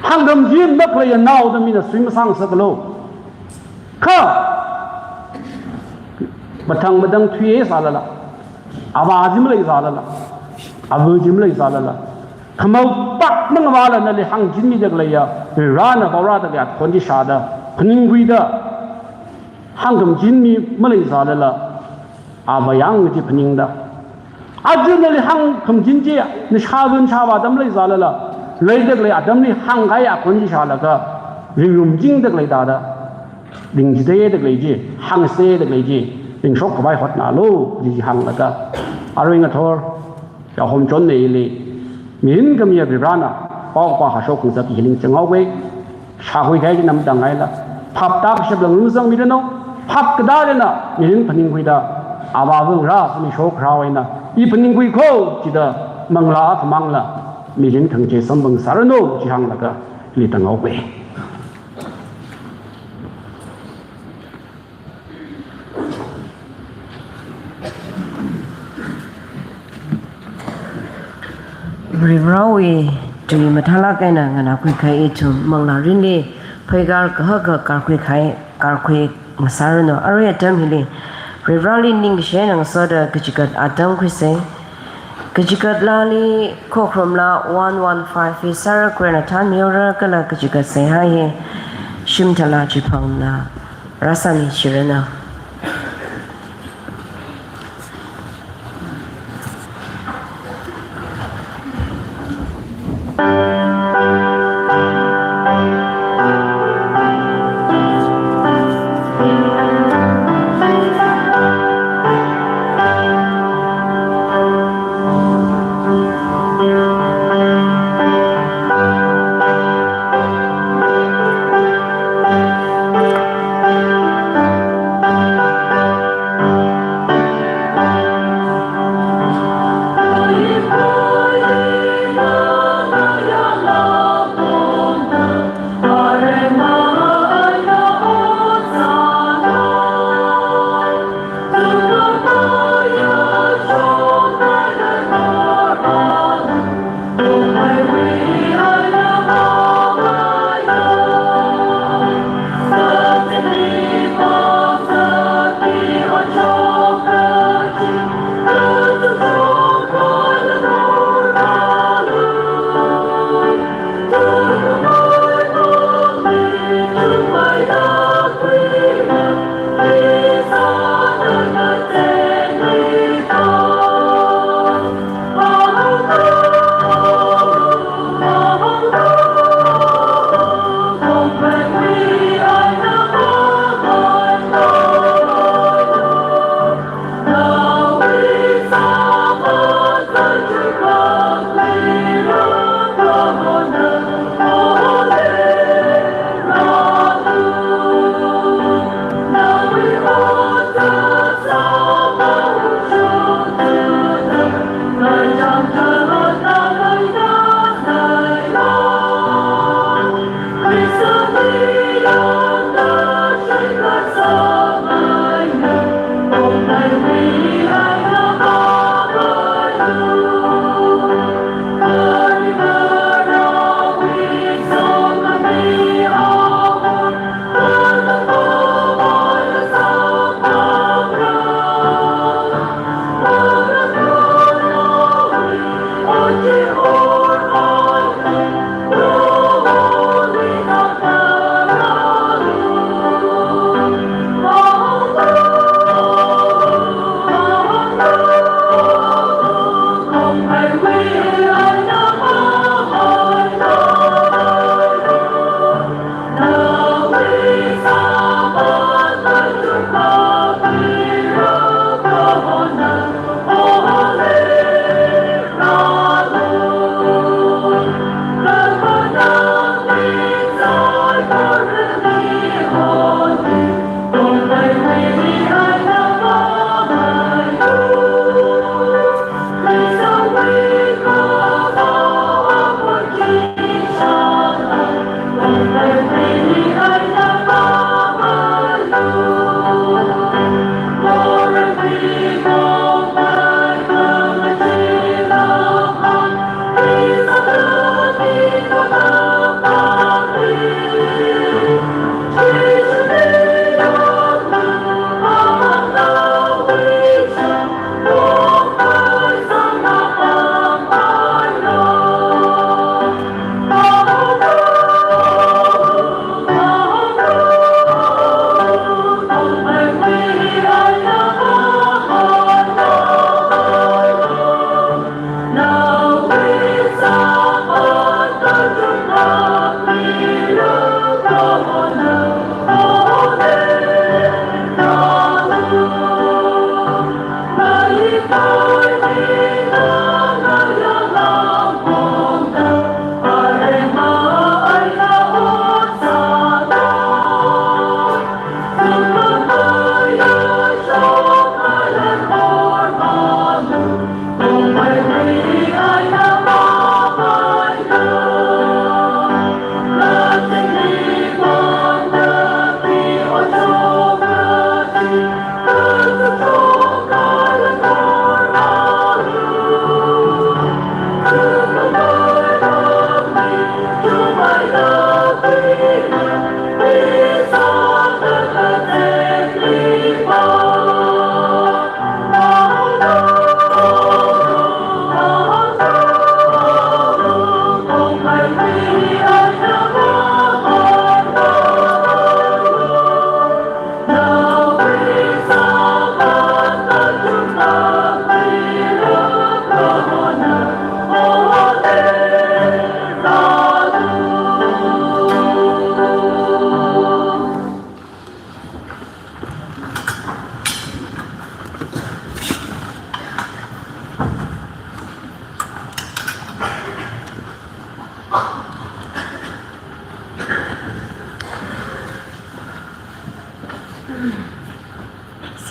hāngkhamachin makhaleiya nao da mina sui masangngasakalu. Kha mathang mathang thuiya sālala, avā chi maleisālala, ava chi maleisālala, khamao pak mangavāla nali hāngchinmida khaleiya Varena vaorāda khalei akhon chi shāda, phaningkhuida, hāngkhamachin mi maleisālala, avā yāng chi phaningda, aja nali hāngkhamachin chi, nashāvā nashāvā atam leisālala, leida khalei atamli hāngkahai akhon chi shālaga, ringrumchingda khalei thāda, ringchithei da khalei chi, hāngchithei da khalei chi, ringshok khavai hotnalu, chi chi hānglaga, arui ngathor, yahom chonna ili, mirin khamiya Varena, pao kapā hashok khangasakki hi ningchānghaowe, shākhui kahai chi namtang haila, phap tākashap lang lungsangmiranu, phap katā eina, mirin phaningkhuida, avāva ngarā zimiksho kharā eina, i phaningkhui kho, chida, manglā khamangla, mirin khangachei samphang sāranu, chi hānglaga, ili tānghaowe. Varivarāwui tui mathālāk eina nganākhui kahai ithum manglā mirinli, pheikar kahaka karkhui kahai, karkhui ngasāranu. Arui atam hili, Varivarāli ningkashi eina ngasoda kachigat atam khuisa. Kachigat laali khokharum laa one one five hi sāra, Varena thanmihaora kala kachigat seihā hi shimtala chipangna rāsāmi shirana.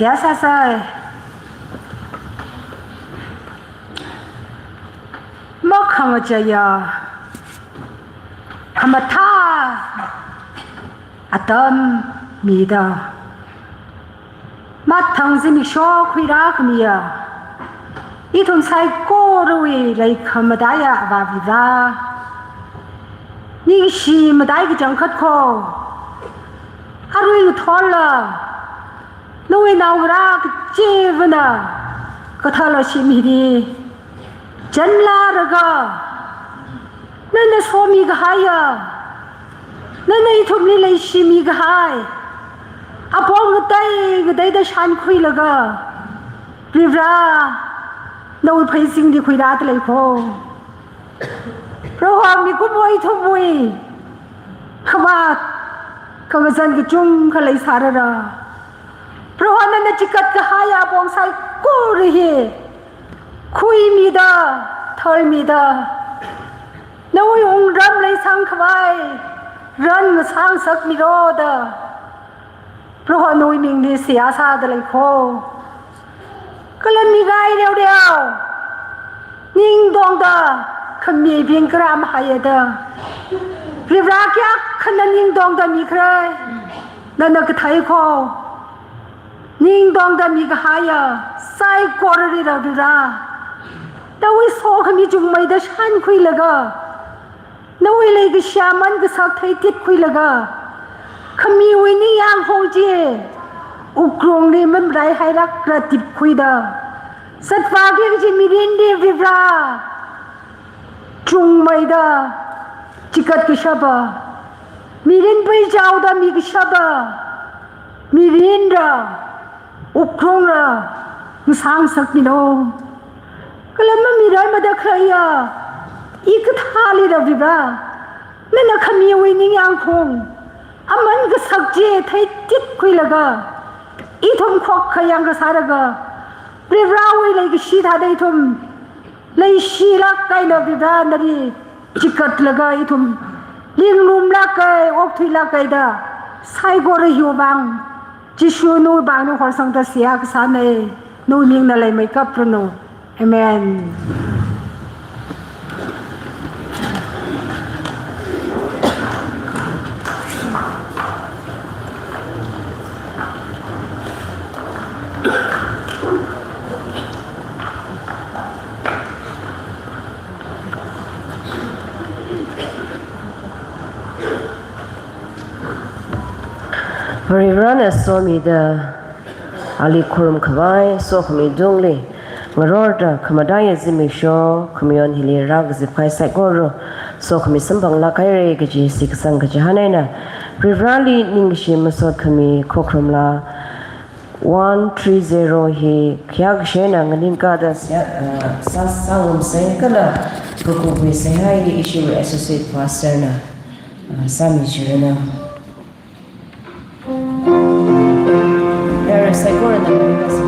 Seihā sāsai. Makhangacheiya khamathā atam mida, mathang zimiksho khuirākhamiya ithum saikorawui leikhamataiya Avā Varivara, ningshi matai kachangkhat kho, arui ngathola nawui naongarā kachivana kathāla shim hili chānlaga, nana somi kahaiya, nana ithumli leishimi kahai apong ngatei ngateida shānkhuilaga, Varivara, nawui pheisingli khuirāda lei kho. Proho, mikumo ithumwui khavāt kangazan kachungkha leisārara, Proho, nana chikat kahaiya apong saikora hi khuimida, tharmida, nawui wungram leisang khavai ran ngasāngasakmiro da, Proho, nawui mingli seihā sāda lei kho. Kala mi ngai reoreo, ning tongda khamibing kharam haiya da, Varivara, kayākha nana ning tongda mikharai, nana kathei kho. Ningtongda mikahaiya saikorali Varivara, nawui sokhami chungmeida shānkhuilaga, nawui leikashi aman kasak theititkhuilaga, khamiwui ningyāngkhong chi wuklungli mamaraihailākra tipkhuida, zatvāki kaji mirinli Varivara, chungmeida chikat kashapa, mirin peichaoda mi kashapa mirinra wuklungra ngasāngasakmilu. Kala mamirai mada khaleiya ikathāli Varivara, nana khamiwui ningyāngkhong aman kasak chi theititkhuilaga, ithum khokkha yangkasālaga, Varivarawui leikashi thāda ithum leishilāk eina Varivara nali chikatlaga ithum linglumlāk ei, okthuilāk ei da saikora hiwui vang, Jishu nawui vang eina horsangda seihā kasāna. Nawui mingna leimei kapranu. Amen. Varivarana somida ali khurumkhavai sokhami tungli ngarorda khamataiya zimiksho khamayon hili rākazipkahai saikora sokhami samphanglāk haira kaji ishi kasang kachihān eina Varivarali ningkashi masot khami khokharum laa one three zero hi khayākashina nganingkāda sā, uh, sā, sāngarumsa kala kakupui seihā hi ishiwui associate pastor na, uh, sāmichiranu. Yare saikorana nganingkāsa.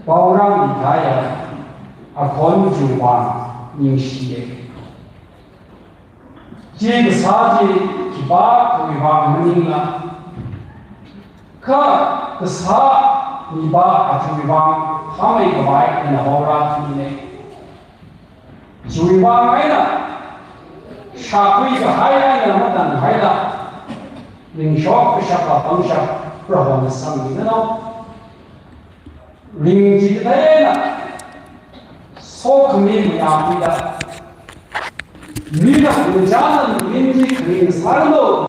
Paorang Ithaiya akhon chiwui vang ningshiya. Chi kasā chi khipākhawui vang maningla, Kha kasā mipā athumwui vang thāmeikhavai eina horar thingne. Chiwui vang eina shākhui kahai eina matanhaila, ringshok kashapa pangshap Prohona sangminano. Ringchithei eina sokhami mayāmida, mina ringchāna mirin chi kharing sāranu,